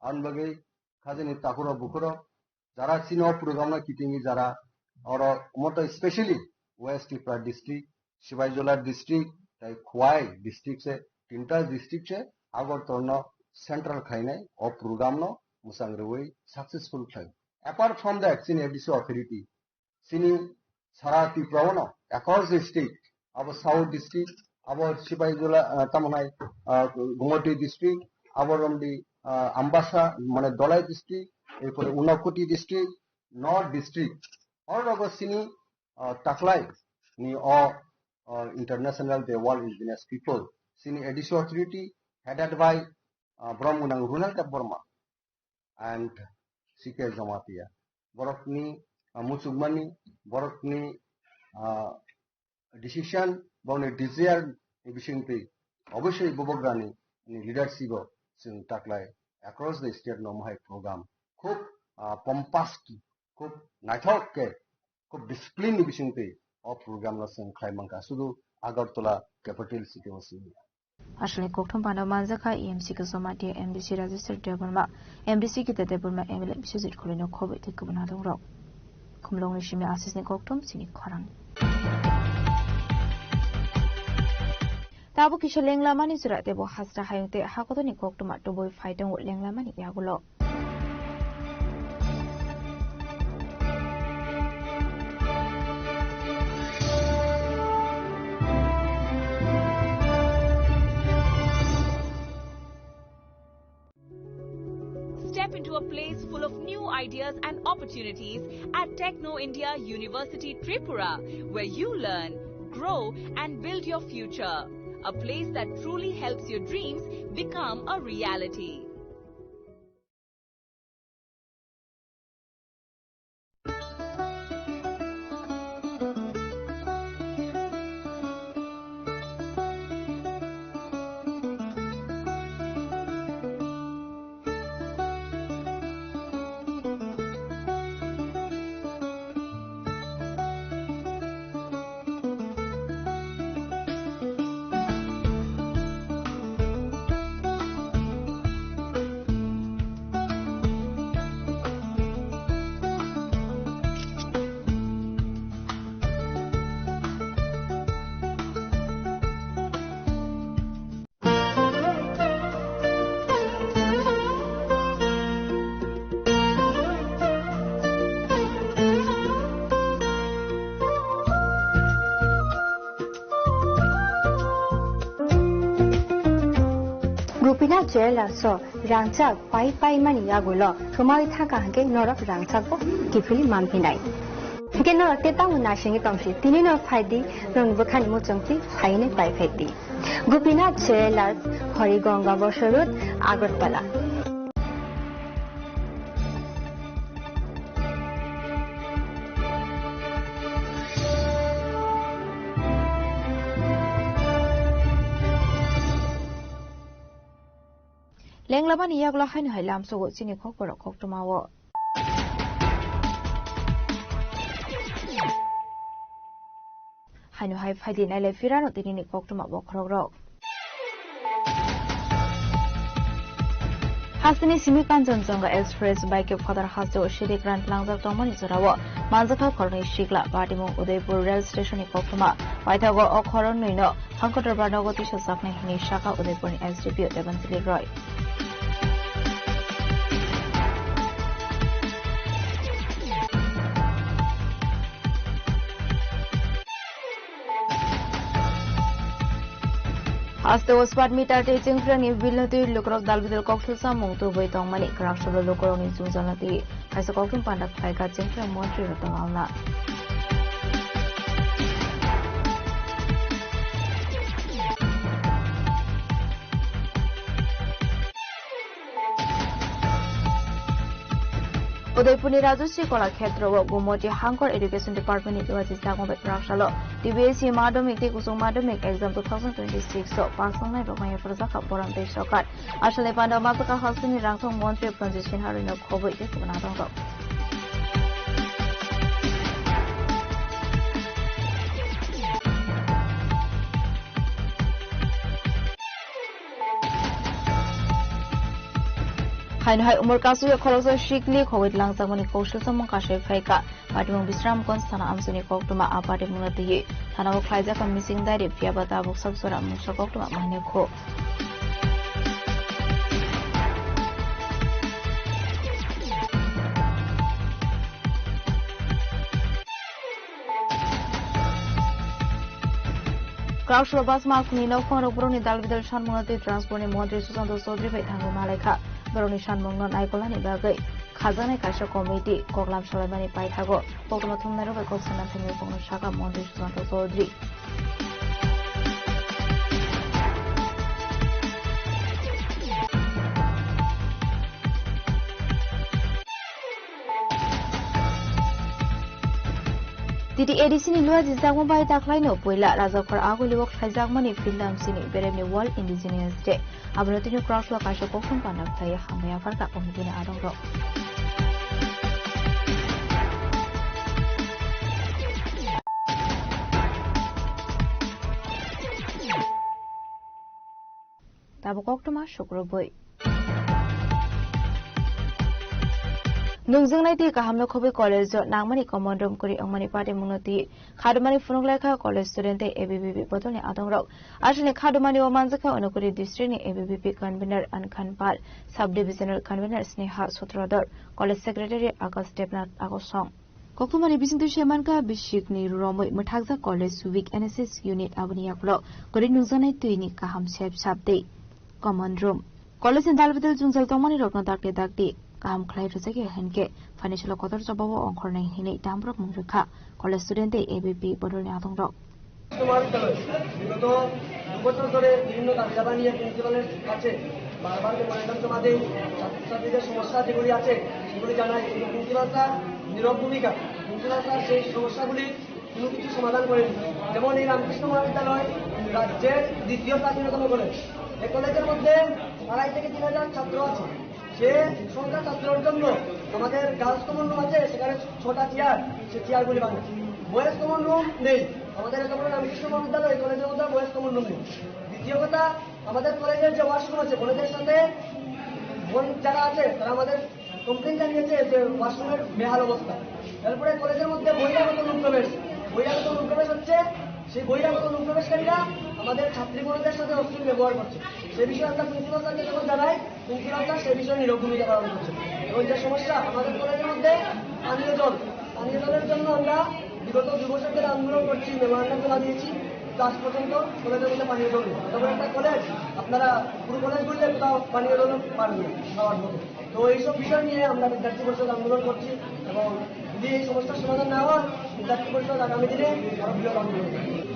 Aboni bagwi khajani takhurok bukhurok jara chini o program no kitingwi jara oro moto specially West Tripura district, Sipaijala district, tai Khowai district se, tinta district se Agartala no central khainai o program no mwchang rwui successful khlai. Apart from that, chini A D C authority, chini sara Tripura o no across district, abo South district, abo Sipaijala, ah, tamo nai, ah, Gumoti district, abo romdi, ah, Ambasa, mane Dholai district, erpore Unakoti district, North district, oro rogo chini ah, taklai ni o, ah, International Day World Indigenous People, chini A D C authority headed by, ah, borom gwnang Runal Debbarma and C K Jamatia. Borokni, ah, muchukmani, borokni, ah, decision, borokni desire ni bisingtwi obviously bubagrani ni leadership o chwng taklai across the state no mohai program khub, ah, pompous, khub naithok khe khub discipline ni bisingtwi o program no chwng khlai mankha, sudu Agartala capital city o simi. Aswkni kokthum phano manjakha E M C Kosoma, T M D C Rajeshwar Debbarma, M D C Gita Debbarma, M L A Biswajit Khulino khobwi tei kubun adongrok. Khumlongni simi asisni kokthum chini khorang. Tabuk kisa lenglamani jora tebo hasra hayung tei hakotorni koktwma tubui phai tongo lenglamani yagulo. Step into a place full of new ideas and opportunities at Techno India University Tripura, where you learn, grow, and build your future. A place that truly helps your dreams become a reality. Gopinath Jewellers o rangchak pai pai mani yagulo swmai thangkha hwnkhe norok rangchakbo kiphilwi manphinai. Hwnkhe norok tei tamo naisingwi tongsi, tini no phaidi, norokni bwkhani muchungtwi phainwi paiphai di. Gopinath Jewellers, Harigonga Bosor Road, Agartala. Lenglamani yagulo haino hai lamsogo chini khokborok koktwmao. Haino hai phaidi nailai phirano tinini koktwma bokhorokrok. Hasteni simi Kanchanjunga Express bai khe phatar hasteo sidi grant langjak tongmani jorao manjakha khoroknwi sikla patimung Udaipur rail station ni koktwma. Paithago o khoroknwino Hankotor barnogo tisa saknai hwnwi saka Udaipurni S D P O Devanjali Roy. Haste o smart meter tei chengphrangni bill no twi lukurok dalbidal kokthil samung tubui tongmani kwrak salo lukurokni jungjalna twi kaisa kokthum panda khlaikha chengphrang montri Ratan Lalna. Udaipurni Rajasri Kola Khetrao Gumoti Hangkor Education Department ni luachi chakma bai kwrak salo T B S E Madhyamik tei Kuchuk Madhyamik Exam two thousand twenty-six o pass wngnai rokno yapharjak kha borom tei sokar. Aswlai panda mapaka hasteni rangthong montri Pranjit Sinha rwino khobwi tei kubuna tongthok. Haino hai umor kasui khoroksa sikli khogwi langjakmani kok silsamung kasui phaikha. Patimung Bisramganj thana amchaini koktwma a patimungno twiwi thanao khlaijak missing diary, phiyaba tabuk sak jora mungsa koktwma mahaino kho. Kraksro basma akhuni nokphang rok borokni dalbidal sanmungno twi transport ni montri Sushanta Chaudhary bai thangwi malaikha. Borokni sanmungno naikolnani bagwi khajaknai kaisa committee koklam salaimani paithago koktwma thumnairok bai kok sana thangwi kokno sakha montri Sushanta Chaudhary. T T A D C ni luachi chakma bai dakhlaino puila Rajakhor Agulio khlaijakmani Phildam sini beremni World Indigenous Day. Abono tini Crosswalk kaisa koktwma panda khlai hambai yapharkha committee ni adongrok. Tabuk koktwma sukrubwi. Nungjaknai tei kahamno khobwi college o nangmani common room kwrwi wngmani patimungno twi khadumani phunuk laikha college student tei A B V P bodolni adongrok. Aswkni khadumani o manjakha Unakuri district ni A B V P convener Ankhan Pal, sub divisional convener Sneha Sutradhar, college secretary Akash Debnath Akosong. Koktwmani bisingtwi se mankha, bisikni romwi mwthakjak college week N S S unit, aboni yakulo kwrwi nungjaknai twini kaham sep sap tei common room. College ni dalbidal jwngjal tongmani rokno dakti dakti kaham khlai rwjakya hinkhe phaini salo kotor jobabo ongkhornai hinwi damrok mung rwkha college student tei A B P bodolni adongrok. উচ্চ মহাবিদ্যালয় বিগত দু বছর ধরে বিভিন্ন দাবি দাবা নিয়ে প্রিন্সিপালের কাছে বারবার মেমোরেন্ডাম জমা দেই। ছাত্রছাত্রীদের সমস্যা যেগুলি আছে সেগুলি জানাই, কিন্তু প্রিন্সিপাল স্যার নীরব ভূমিকা। প্রিন্সিপাল স্যার সেই সমস্যাগুলি কোনো কিছু সমাধান করেনি। যেমন এই রামকৃষ্ণ মহাবিদ্যালয় রাজ্যের দ্বিতীয় প্রাচীনতম কলেজ। এই কলেজের মধ্যে আড়াই থেকে তিন হাজার ছাত্র আছে। সে সংখ্যা ছাত্রর জন্য আমাদের গার্লস কমন রুম আছে, সেখানে ছটা চেয়ার, সে চেয়ারগুলি ভাঙা। বয়েজ কমন রুম নেই। আমাদের এত বড় রামকৃষ্ণ মহাবিদ্যালয়, এই কলেজের মধ্যে বয়েজ কমন রুম নেই। দ্বিতীয় কথা, আমাদের কলেজের যে ওয়াশরুম আছে, বোনেদের সাথে বোন যারা আছে, তারা আমাদের কমপ্লেন জানিয়েছে যে ওয়াশরুমের বেহাল অবস্থা। তারপরে কলেজের মধ্যে বহিরাগত অনুপ্রবেশ, বহিরাগত অনুপ্রবেশ হচ্ছে, সেই বহিরাগত অনুপ্রবেশকারীরা আমাদের ছাত্রী বোনদের সাথে অশ্লীল ব্যবহার করছে। সে বিষয়ে আমরা প্রিন্সিপাল স্যারকে যখন জানাই, প্রিন্সিপাল স্যার সে বিষয়ে নীরব ভূমিকা পালন করছে। এবং যে সমস্যা আমাদের কলেজের মধ্যে পানীয় জল, পানীয় জলের জন্য আমরা বিগত দুই বছর ধরে আন্দোলন করছি, মেমোরান্ডাম জমা দিয়েছি। ক্লাস পর্যন্ত কলেজের মধ্যে পানীয় জল নেই। তবে একটা কলেজ, আপনারা পুরো কলেজ ঘুরলে কোথাও পানীয় জল পাননি খাওয়ার মতো। তো এইসব বিষয় নিয়ে আমরা বিদ্যার্থী পরিষদ আন্দোলন করছি এবং যদি এই সমস্যার সমাধান না হয়, বিদ্যার্থী পরিষদ আগামী দিনে আরো বৃহৎ আন্দোলন করবে।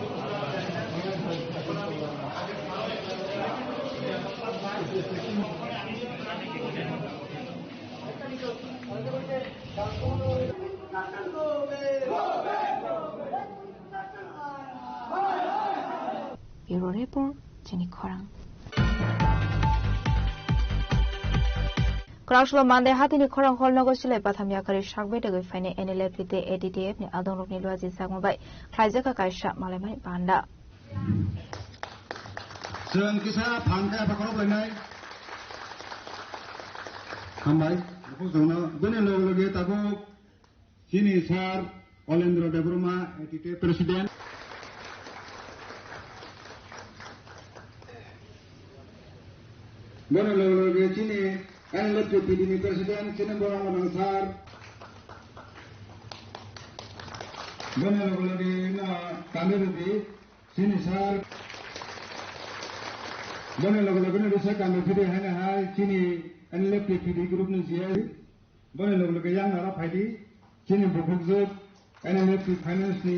Bureau Report, Chini Khorang. Kwrakslo Monday hatini khorang hol nogo silai patham yakarwi sakbai dagwi phainai N L F T tei A T T F ni adongrokni luaji sakma bai khlaijak kha kaisa malaimani panda. Chwng kisa phan khe apha khorok lainai. Hambai, bukhuk chwngno bini loge loge tabuk chini sir Olendra Debbarma, A T T F president. Bini loge loge chini N L F T P D ni president, chini borok nang sir. Bini loge loge no kami rwdi. Chini sir, boni loge loge no risa kami phidi haino hai chini N L F T P D group ni G I. Boni loge loge yang nara phaidi chini bukhukjwk N L F T finance ni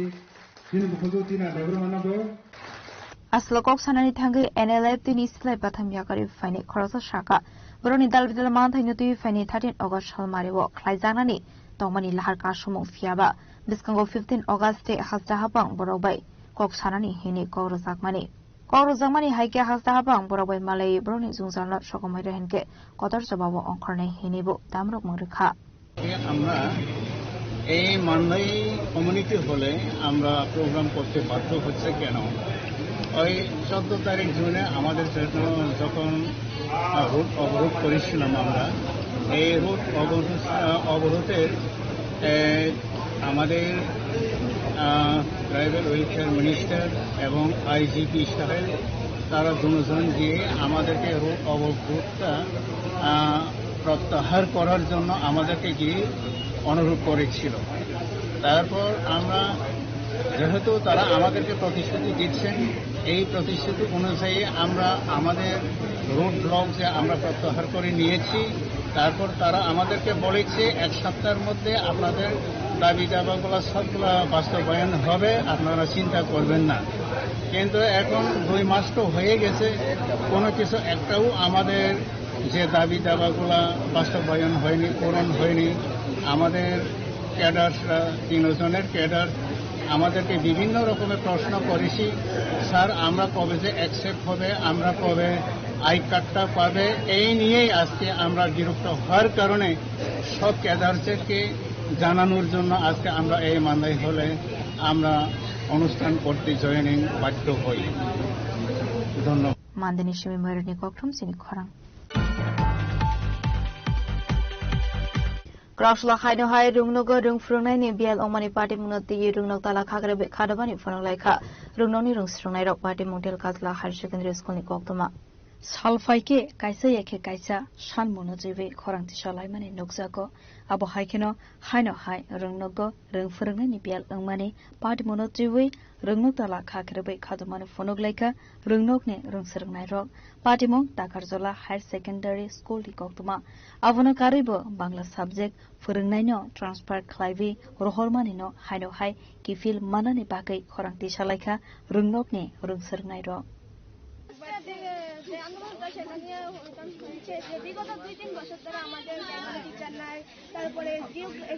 chini bukhukjwk Tina Debbarma no bo. Aswk kok sanani thangwi N L F T ni silai patham yakarwi phainai khoroksa saka. Borokni dal bidal manthaino twiwi phainai thirteen August salmario khlaijaknani tongmani lahar kasumung phiyaba. Bwskango fifteen August tei hasta hapang borok bai kok sanani hwnwi kok rwjakmani. Kok rwjakmani hai khe hasta hapang borok bai malaiwi borokni jwngjalno sokomoi rw hinkhe kotor jobabo ongkhornai hwnwibo damrokmung rwkha. আমরা এই মান্দাই কমিউনিটি হলে আমরা প্রোগ্রাম করতে বাধ্য হচ্ছে কেন? ওই চোদ্দ তারিখ জুনে আমাদের যখন, যখন, আহ, রুট অবরোধ করেছিলাম আমরা, এই রুট অবরোধ, আহ, অবরোধের, এ, আমাদের, আহ, ট্রাইবাল ওয়েলফেয়ার মিনিস্টার এবং আইজিপি সাহেব, তারা দুজন গিয়ে আমাদেরকে রুট অবরোধটা, আহ, প্রত্যাহার করার জন্য আমাদেরকে গিয়ে অনুরোধ করেছিল। তারপর আমরা, যেহেতু তারা আমাদেরকে প্রতিশ্রুতি দিচ্ছেন, এই প্রতিশ্রুতি অনুযায়ী আমরা আমাদের রোড ব্লক যে আমরা প্রত্যাহার করে নিয়েছি, তারপর তারা আমাদেরকে বলেছে, "এক সপ্তাহের মধ্যে আপনাদের দাবি দাবাগুলো সবগুলা বাস্তবায়ন হবে, আপনারা চিন্তা করবেন না।" কিন্তু এখন দুই মাস তো হয়ে গেছে, কোনো কিছু একটাও আমাদের যে দাবি দাবাগুলা বাস্তবায়ন হয়নি, পূরণ হয়নি। আমাদের ক্যাডাররা, তিনজনের ক্যাডার আমাদেরকে বিভিন্ন রকমের প্রশ্ন করেছি, "স্যার, আমরা কবে যে অ্যাকসেপ্ট হবে, আমরা কবে আই কার্ডটা পাবে?" এই নিয়েই আজকে আমরা বিরক্ত হওয়ার কারণে সব ক্যাডারদেরকে জানানোর জন্য আজকে আমরা এই মান্দাই হলে আমরা অনুষ্ঠান করতে জয়েনিং বাধ্য হই। ধন্যবাদ। Mandeni simi moirani kokthum sini khorang. Kwraksula haino hai rwngnogo rwng phwrwngnaini biyal wngmani patimungno twiwi rwngnok tala khakrwi bai khadobani phunuk laikha rwngnokni rwng swrwngnairok patimung Telkajla Higher Secondary School ni koktwma. Sal phai khe kaisa ya khe kaisa sanmungno twiwi khorang tisa laimani nukjago. Abo hai kheno haino hai rwngnogo rwng phwrwngnaini biyal wngmani patimungno twiwi rwngnok tala khakrwi bai khadobani phunuk laikha rwngnokni rwng swrwngnairok. Patimung Takarjola Higher Secondary School ni koktwma. Abono karwibo Bangla subject phwrwngnaino transfer khlaiwi rohormanino haino hai kiphil manani bagwi khorang tisa laikha rwngnokni rwng swrwngnairok. যে আন্দোলনটা সেটা নিয়ে হয়েছে যে বিগত দুই তিন বছর ধরে আমাদের টিচার নাই, তারপরে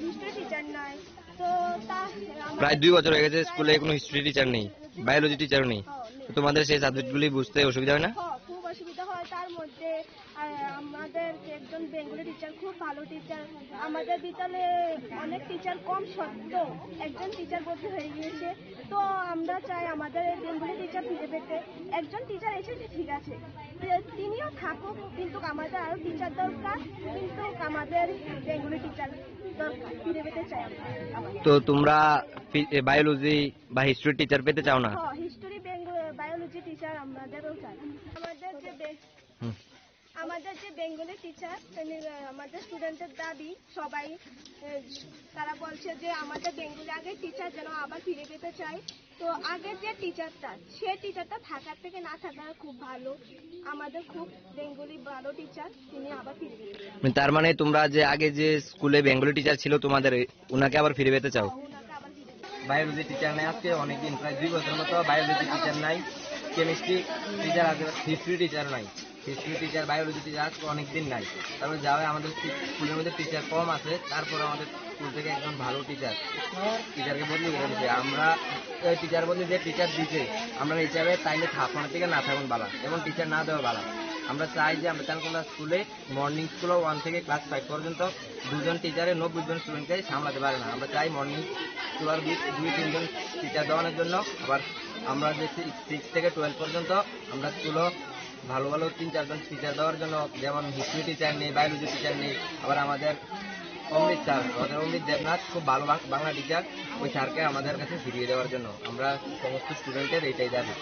হিস্ট্রি টিচার নাই। তো তা আমরা প্রায় দুই বছর হয়ে গেছে স্কুলে কোনো হিস্ট্রি টিচার নেই, বায়োলজি টিচারও নেই। হ্যাঁ, নেই। তো তোমাদের সেই সাবজেক্টগুলি বুঝতে অসুবিধা হয় না? হ্যাঁ, খুব অসুবিধা হয়। তার মধ্যে আর আমাদের একজন বেঙ্গলি টিচার, খুব ভালো টিচার। আমাদের বিদ্যালয়ে অনেক টিচার কম সত্ত্বেও একজন টিচার বদলি হয়ে গিয়েছে। তো আমরা চাই আমাদের এই বেঙ্গলি টিচার ফিরে পেতে। একজন টিচার এসেছে, ঠিক আছে, তি-, তিনিও থাকুক, কিন্তু আমাদের আরো টিচার দরকার, কিন্তু আমাদের বেঙ্গলি টিচার দরকার, ফিরে পেতে চাই আমরা। তো তোমরা ফি-, এ, বায়োলজি বা হিস্ট্রি টিচার পেতে চাও না? হ্যাঁ, হিস্ট্রি, বেঙ্গ-, বায়োলজি টিচার আমাদেরও চাই। আমাদের যে বে- হুম। আমাদের যে বেঙ্গলি টিচার, আমাদের স্টুডেন্টের দাবি সবাই, এ, তারা বলছে যে আমাদের বেঙ্গলি আগে টিচার যেন আবার ফিরে পেতে চাই। তো আগে যে টিচারটা, সে টিচারটা ঢাকা থেকে না থাকায় খুব ভালো। আমাদের খুব বেঙ্গলি ভালো টিচার, তিনি আবার ফিরে পেতে চাই। মানে, তার মানে তোমরা যে আগে যে স্কুলে বেঙ্গলি টিচার ছিল তোমাদের, ওনাকে আবার ফিরে পেতে চাও? ওনাকে আবার ফিরে পেতে চাই। বায়োলজি টিচার নাই আজকে অনেকদিন, প্রায় দুই বছর মতো বায়োলজি টিচার নাই, কেমিস্ট্রি টিচার আছে, হিস্ট্রি টিচার নাই। হিস্ট্রি টিচার, বায়োলজি টিচার আজকে অনেক দিন নাই। তারপরে যা হয়, আমাদের স্কু-, স্কুলের মধ্যে টিচার কম আছে, তারপরে আমাদের স্কুল থেকে একজন ভালো টিচার, টিচারকে বদলি করে দিয়েছে। আমরা ওই টিচার বদলি যে টিচার দিছে, আমরা হিসাবে টাইমে থাকবো না, ঠিক আছে, না থাকুন বালা, এবং টিচার না দেওয়া বালা। আমরা চাই যে আমরা চান কোনো স্কুলে মর্নিং স্কুলও ওয়ান থেকে ক্লাস ফাইভ পর্যন্ত দুজন টিচারে নব্বই জন স্টুডেন্টকে সামলাতে পারে না। আমরা চাই মর্নিং স্কুল আর দুই, দুই তিনজন টিচার দেওয়ানোর জন্য। আবার আমরা যে সিক্স থেকে টুয়েলভ পর্যন্ত আমরা স্কুলও ভালো ভালো তিন চারজন টিচার দেওয়ার জন্য, যেমন হিস্ট্রি টিচার নেই, বায়োলজি টিচার নেই, আবার আমাদের অমৃত স্যার, আমাদের অমৃত দেবনাথ খুব ভালো বাং-, বাংলা টিচার, ওই স্যারকে আমাদের কাছে ফিরিয়ে দেওয়ার জন্য আমরা সমস্ত স্টুডেন্টের এইটাই দাবি।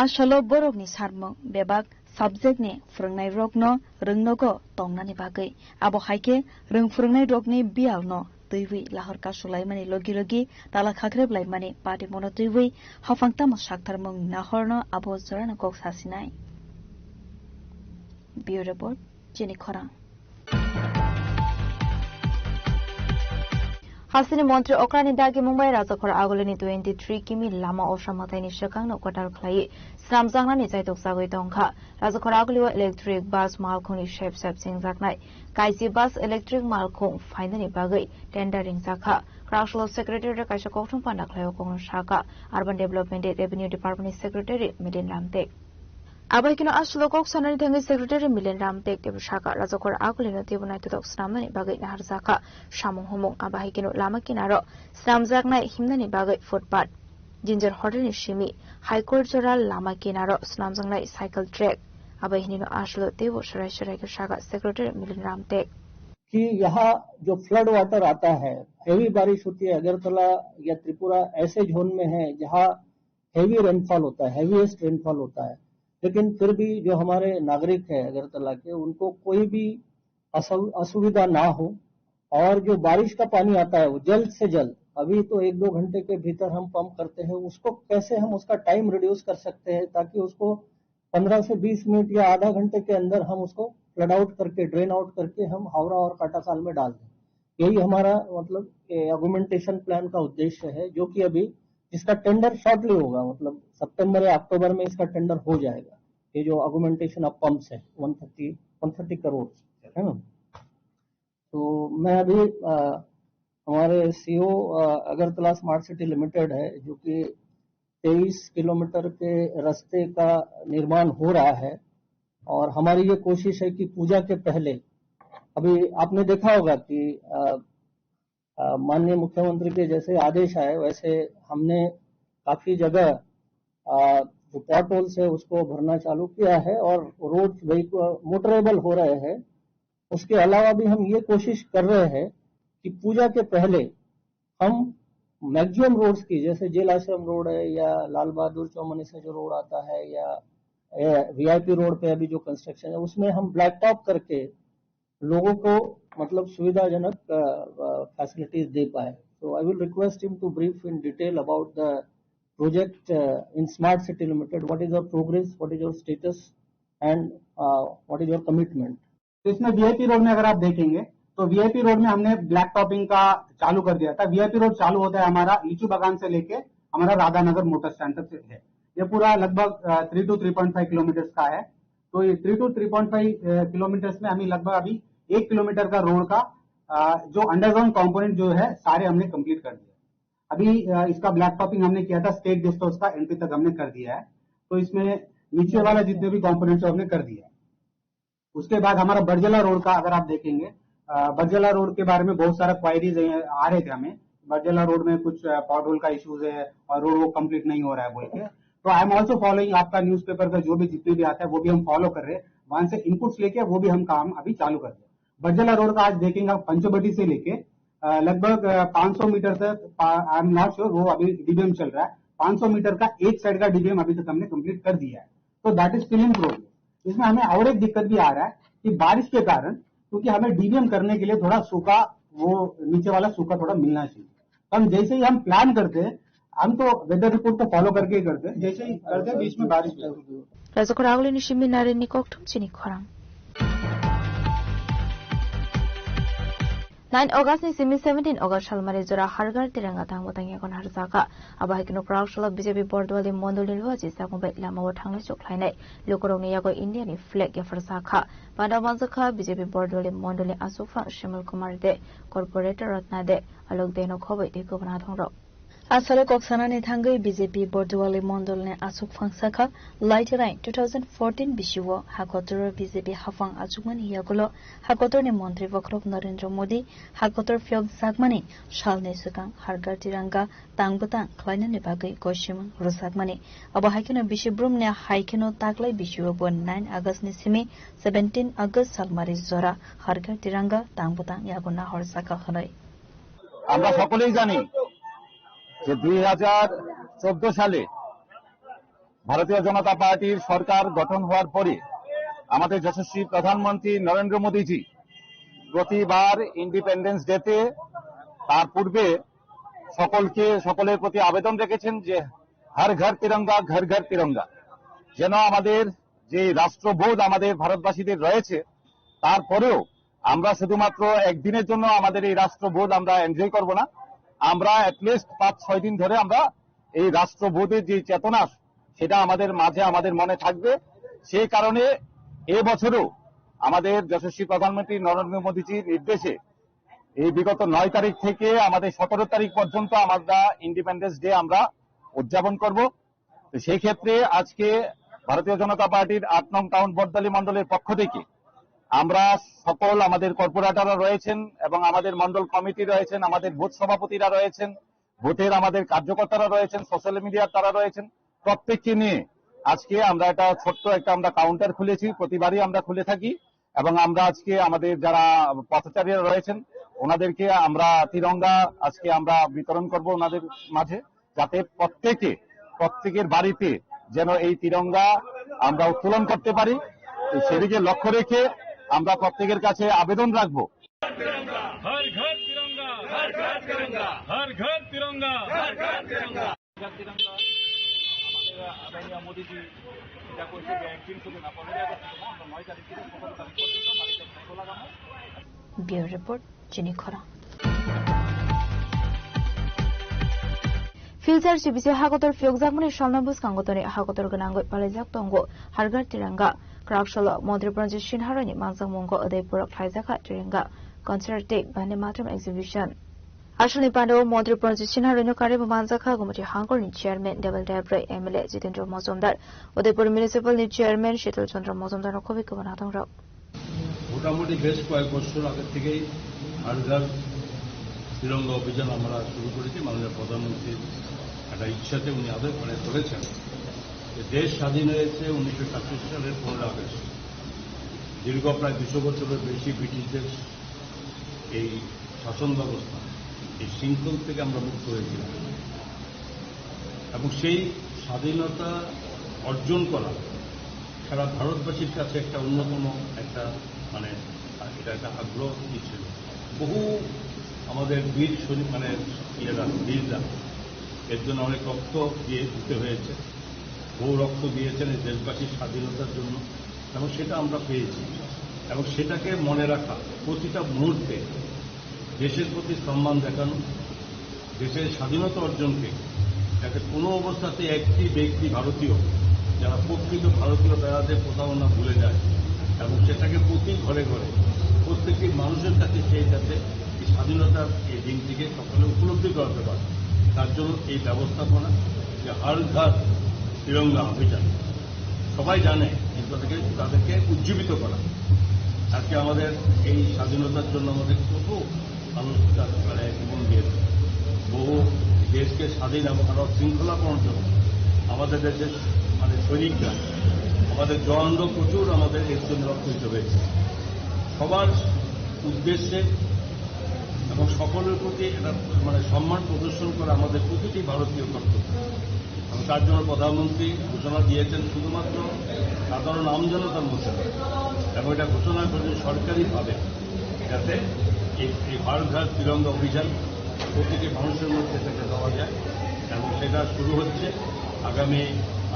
Asolo borokni sarmung bebak subject ni phwrwngnairokno rwngnogo tongnani bagwi, abo hai khe rwng phwrwngnairokni biyalno twiwi lahor kasulaimani logi logi tala khakrep laimani patimono twiwi haphang tamo saktharmung nahorno abo jorano kok sasinai. Bureau Report, Chini Khorang. Hasteni montri okrani dagi Mumbai Rajakhor Agulini twenty three kimi lama osha mwtaini swkangno kwtal khlaiwi swnamjaknani chaitok chagwi tongkha. Rajakhor Agulio electric bus malkhungni sep sep chengjaknai. Kaisi bus electric malkhung phainani bagwi tender ringjakha. Kraksalo secretary kaisa kokthum panda khlaio kokno sakha Urban Development and Revenue Department ni secretary Milin Ramtek. Abo hai kheno aswk kok sanani thangwi secretary Milen Ramtek teibo sakha, Rajakhor Agulino teibo naithothok swnamnani bagwi naharjakha samung humung. Abo hai kheno lama kinaro swnamjaknai himnani bagwi footpath, Ginger Hotel ni simi, High Court jora lama kinaro swnamjaknai cycle track. Abo hai hinino aswk teibo serai serai khe sakha secretary Milen Ramtek. कि यहाँ जो flood water आता है, हैवी बारिश होती है, अगरतला या त्रिपुरा ऐसे जोन में है जहाँ हैवी रेनफॉल होता है, हैवीएस्ट रेनफॉल होता है, लेकिन फिर भी जो हमारे नागरिक है अगरतला के, उनको कोई भी असु-, असुविधा ना हो, और जो बारिश का पानी आता है वो जल्द से जल्द, अभी तो एक दो घंटे के भीतर हम पंप करते हैं, उसको कैसे हम उसका टाइम रिड्यूस कर सकते हैं ताकि उसको पन्द्रह से बीस मिनट या आधा घंटे के अंदर हम उसको फ्लड आउट करके, ड्रेन आउट करके हम हावड़ा और काटाखाल में डाल दें। यही हमारा, मतलब, ये ऑगमेंटेशन प्लान का उद्देश्य है, जो कि अभी, जिसका टेंडर शॉर्टली होगा, मतलब सितंबर या अक्टूबर में इसका टेंडर हो जाएगा। ये जो ऑगमेंटेशन ऑफ पंप्स है, one thirty, one thirty crore, है ना? तो मैं अभी, अ, हमारे सीईओ, अ, अगरतला स्मार्ट सिटी लिमिटेड है, जो कि तेईस किलोमीटर के रास्ते का निर्माण हो रहा है, और हमारी ये कोशिश है कि पूजा के पहले, अभी आपने देखा होगा कि, अ, अ, माननीय मुख्यमंत्री के जैसे आदेश आए, वैसे हमने काफी जगह, अ, जो पॉटहोल्स है, उसको भरना चालू किया है, और रोड व्हीकल मोटरेबल हो रहे हैं। उसके अलावा भी हम ये कोशिश कर रहे हैं कि पूजा के पहले हम मैक्सिमम रोड्स की, जैसे जेल आश्रम रोड है या लाल बहादुर चौमनी से जो रोड आता है या, या वीआईपी रोड पे अभी जो कंस्ट्रक्शन है, उसमें हम ब्लैक टॉप करके लोगों को, मतलब, सुविधाजनक, अ, अ, फैसिलिटीज दे पाए। So I will request him to brief in detail about the project, uh, in Smart City Limited. What is your progress? What is your status? And, uh, what is your commitment? तो इसमें VIP road में अगर आप देखेंगे तो VIP road में हमने black topping का चालू कर दिया था। वीआईपी रोड चालू होता है हमारा लिचू बागान से लेके हमारा राधानगर मोटर स्टैंड तक है। ये पूरा लगभग three two three point five kilometres का है। तो ये three two three point five kilometres में हमें लगभग अभी एक किलोमीटर का रोड का, अ, जो अंडरग्राउंड कंपोनेंट जो है, सारे हमने कंप्लीट कर दिए। अभी, अ, इसका ब्लैक टॉपिंग हमने किया था, स्टेट गेस्ट हाउस का एंट्री तक हमने कर दिया है। तो इसमें नीचे वाला जितने भी कंपोनेंट्स हमने कर दिया है। उसके बाद हमारा बरजला रोड का अगर आप देखेंगे, अ, बरजला रोड के बारे में बहुत सारा क्वायरीज आ रहे थे हमें। बरजला रोड में कुछ, अ, पॉटहोल का इश्यूज है और रोड वो कंप्लीट नहीं हो रहा है बोल के। तो I am also following आपका न्यूज़पेपर का जो भी जितने भी आता है वो भी हम फॉलो कर रहे हैं। वहां से इनपुट्स लेके वो भी हम काम अभी चालू कर रहे हैं। बरजला रोड का आज देखेंगे आप पंचवटी से लेके, अ, लगभग, अ, पाँच सौ मीटर तक, पा-, I am not sure, वो अभी डीबीएम चल रहा है। पाँच सौ मीटर का एक साइड का डीबीएम अभी तक हमने कंप्लीट कर दिया है। तो that is fill in progress। इसमें हमें और एक दिक्कत भी आ रहा है कि बारिश के कारण, क्योंकि हमें डीबीएम करने के लिए थोड़ा सूखा, वो नीचे वाला सूखा थोड़ा मिलना चाहिए। हम जैसे ही हम प्लान करते हैं, हम तो वेदर रिपोर्ट को फॉलो करके ही करते हैं। जैसे ही करते हैं, बीच में बारिश भी होती है। Rajak raguli ni simi nari ni kokthum chini khorang. Nine August ni simi seventeen August salmari jora Har Ghar Tiranga tang bwtang yago naharjaka. Abo hai kheno Kwraksalo B J P Bordwali mondol ni luachi sakmung bai lama o thanglai chuk khlainai lukurokni yago India ni flag yapharjakha. Panda manjakha B J P Bordwali mondol ni aswk phang Shimal Kumar De, Corporator Ratna De, Alok De no khoboi tei kubun athongrok. Asalo kok sanani thangwi B J P Borduwali mondolni aswk phang sakha, Laitirain two thousand fourteen bisio hakotor B J P haphang achukmani yagulo hakotorni montri bokhorok Narendra Modi hakotor phiyok jakmani salni swkang Har Ghar Tiranga tang bwtang khlainani bagwi gosimung rwjakmani. Abo hai kheno bisi brumni hai kheno taklai bisio bo nine August ni simi seventeen August salmari jora Har Ghar Tiranga tang bwtang yago nahorjakha hwnwi. আমরা সকলেই জানি যে দুই হাজার চোদ্দ সালে ভারতীয় জনতা পার্টির সরকার গঠন হওয়ার পরে আমাদের যশস্বী প্রধানমন্ত্রী নরেন্দ্র মোদীজি প্রতিবার ইন্ডিপেন্ডেন্স ডেতে, তার পূর্বে সকলকে, সকলের প্রতি আবেদন রেখেছেন যে হর ঘর তিরঙ্গা, ঘর ঘর তিরঙ্গা, যেন আমাদের যে রাষ্ট্রবোধ আমাদের ভারতবাসীদের রয়েছে, তারপরেও আমরা শুধুমাত্র একদিনের জন্য আমাদের এই রাষ্ট্রবোধ আমরা এনজয় করব না, আমরা অ্যাটলিস্ট পাঁচ ছয় দিন ধরে আমরা এই রাষ্ট্রবোধের যে চেতনা, সেটা আমাদের মাঝে, আমাদের মনে থাকবে। সেই কারণে এবছরও আমাদের যশস্বী প্রধানমন্ত্রী নরেন্দ্র মোদীজির নির্দেশে এই বিগত নয় তারিখ থেকে আমাদের সতেরো তারিখ পর্যন্ত আমরা ইন্ডিপেন্ডেন্স ডে আমরা উদযাপন করব। তো সেই ক্ষেত্রে আজকে ভারতীয় জনতা পার্টির আট নং টাউন বর্দালি মণ্ডলের পক্ষ থেকে আমরা সকল, আমাদের কর্পোরেটররা রয়েছেন এবং আমাদের মণ্ডল কমিটি রয়েছেন, আমাদের বুথ সভাপতিরা রয়েছেন, বুথের আমাদের কার্যকর্তারা রয়েছেন, সোশ্যাল মিডিয়ার তারা রয়েছেন, প্রত্যেককে নিয়ে আজকে আমরা একটা ছোট্ট একটা আমরা কাউন্টার খুলেছি, প্রতিবারই আমরা খুলে থাকি। এবং আমরা আজকে আমাদের যারা পথচারীরা রয়েছেন, ওনাদেরকে আমরা তিরঙ্গা আজকে আমরা বিতরণ করব ওনাদের মাঝে, যাতে প্রত্যেকে, প্রত্যেকের বাড়িতে যেন এই তিরঙ্গা আমরা উত্তোলন করতে পারি। তো সেদিকে লক্ষ্য রেখে আমরা প্রত্যেকের কাছে আবেদন রাখবো। हर घर तिरंगा, हर घर तिरंगा, हर घर तिरंगा। জাতির আমরা আমাদের আদরণীয় মোদিজি যেটা করেছে যে একদিন শুধু না, পনেরোই আগস্ট থেকে আমরা নয় তারিখ থেকে সতেরো তারিখ পর্যন্ত বাড়িতে ফ্ল্যাগও লাগাবো। Bureau Report, Chini Khorang. Future chibise hakotor phiyokjakmani salno bwskango tonwi hakotor gwnangwi palaijak tongo Har Ghar Tiranga. Kwraksalo Montri Pranjit Sinha roini manjakmungo Udaipuro khlaijakha Tiranga Concerted Vande Mataram Exhibition. Aswkni pandao Montri Pranjit Sinha roino karwi bo manjakha Gumati Hangkorni Chairman Double Debrai, M L A Jitendra Mojumdar, Udaipur Municipal ni Chairman Shital Chandra Mojumdar no khobwi kubun atongrok. মোটামুটি বেশ কয়েক বছর আগে থেকেই হার ঘর তিরঙ্গা অভিযান আমরা শুরু করেছি। মাননীয় প্রধানমন্ত্রীর একটা ইচ্ছাতে উনি আদর করে করেছেন। যে দেশ স্বাধীন হয়েছে উনিশশো সাতষট্টি সালের পনেরো আগস্ট। দীর্ঘ প্রায় দুশো বছরের বেশি ব্রিটিশদের এই শাসন ব্যবস্থা, এই শৃঙ্খল থেকে আমরা মুক্ত হয়েছিলাম। এবং সেই স্বাধীনতা অর্জন করা সারা ভারতবাসীর কাছে একটা অন্যতম একটা, মানে, এটা একটা আগ্রহ ছিল। বহু আমাদের বীর সৈনিক, মানে, ইয়েরা, বীররা এর জন্য অনেক রক্ত দিয়ে দিতে হয়েছে। বহু রক্ত দিয়েছেন এই দেশবাসীর স্বাধীনতার জন্য, এবং সেটা আমরা পেয়েছি। এবং সেটাকে মনে রাখা, প্রতিটা মুহূর্তে দেশের প্রতি সম্মান দেখানো, দেশের স্বাধীনতা অর্জনকে যাতে কোনো অবস্থাতে একটি ব্যক্তি ভারতীয়, যারা প্রকৃত ভারতীয়, তারা যাতে কোথাও না ভুলে যায় এবং সেটাকে প্রতি ঘরে ঘরে প্রত্যেকটি মানুষের কাছে সেই যাতে এই স্বাধীনতার এই দিনটিকে সকলে উপলব্ধি করাতে পারে, তার জন্য এই ব্যবস্থাপনা যে হর ঘর তিরঙ্গা অভিযান। সবাই জানে, কিন্তু তাদেরকে, তাদেরকে উজ্জীবিত করা। আজকে আমাদের এই স্বাধীনতার জন্য আমাদের কত মানুষ তার, মানে, জীবন দিয়েছে। বহু দেশকে স্বাধীন এবং আরো শৃঙ্খলা করার জন্য আমাদের দেশের, মানে, সৈনিকরা, আমাদের জওয়ানরা প্রচুর আমাদের এর জন্য রক্ত দিতে হয়েছে। সবার উদ্দেশ্যে এবং সকলের প্রতি এটা মানে সম্মান প্রদর্শন করা আমাদের প্রতিটি ভারতীয় কর্তব্য। এবং তার জন্য প্রধানমন্ত্রী ঘোষণা দিয়েছেন শুধুমাত্র সাধারণ আমজনতার মধ্যে নয়, এবং এটা ঘোষণা করেছেন সরকারিভাবে, যাতে এই এই হর ঘর তিরঙ্গা অভিযান প্রতিটি মানুষের মধ্যে থেকে দেওয়া যায়। এবং সেটা শুরু হচ্ছে আগামী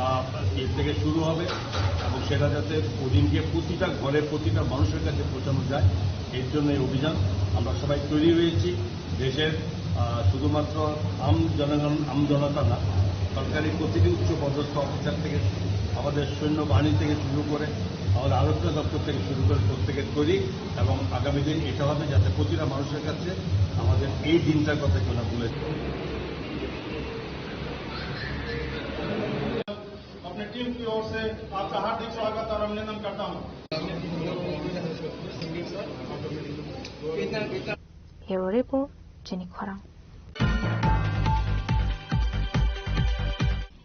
আহ, এর থেকে শুরু হবে, এবং সেটা যাতে ওদিনকে প্রতিটা ঘরে প্রতিটা মানুষের কাছে পৌঁছানো যায়, এর জন্য এই অভিযান। আমরা সবাই তৈরি হয়েছি। দেশের আহ, শুধুমাত্র আম জনগণ, আম জনতা না, সরকারি প্রতিটি উচ্চ পদস্থ অফিসার থেকে, আমাদের সৈন্যবাহিনী থেকে শুরু করে আমাদের আরক্ষা দপ্তর থেকে শুরু করে প্রত্যেকের তৈরি। এবং আগামী দিন এটা হবে যাতে প্রতিটা মানুষের কাছে আমাদের এই দিনটার কথা কেউ না ভুলে যায়। अपने टीम की ओर से आपका हार्दिक स्वागत और अभिनंदन करता हूं। Hero report, chini khorang.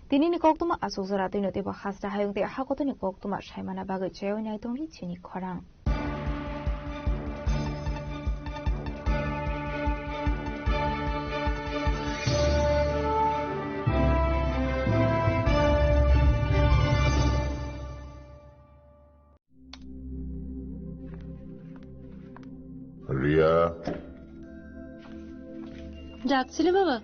Tini ni koktwma aswk jora twi no teibo hasta hayung tei hakotoni koktwma saimana bagwi chaywi nai tongdi chini khorang. Ria. Jaksile baba.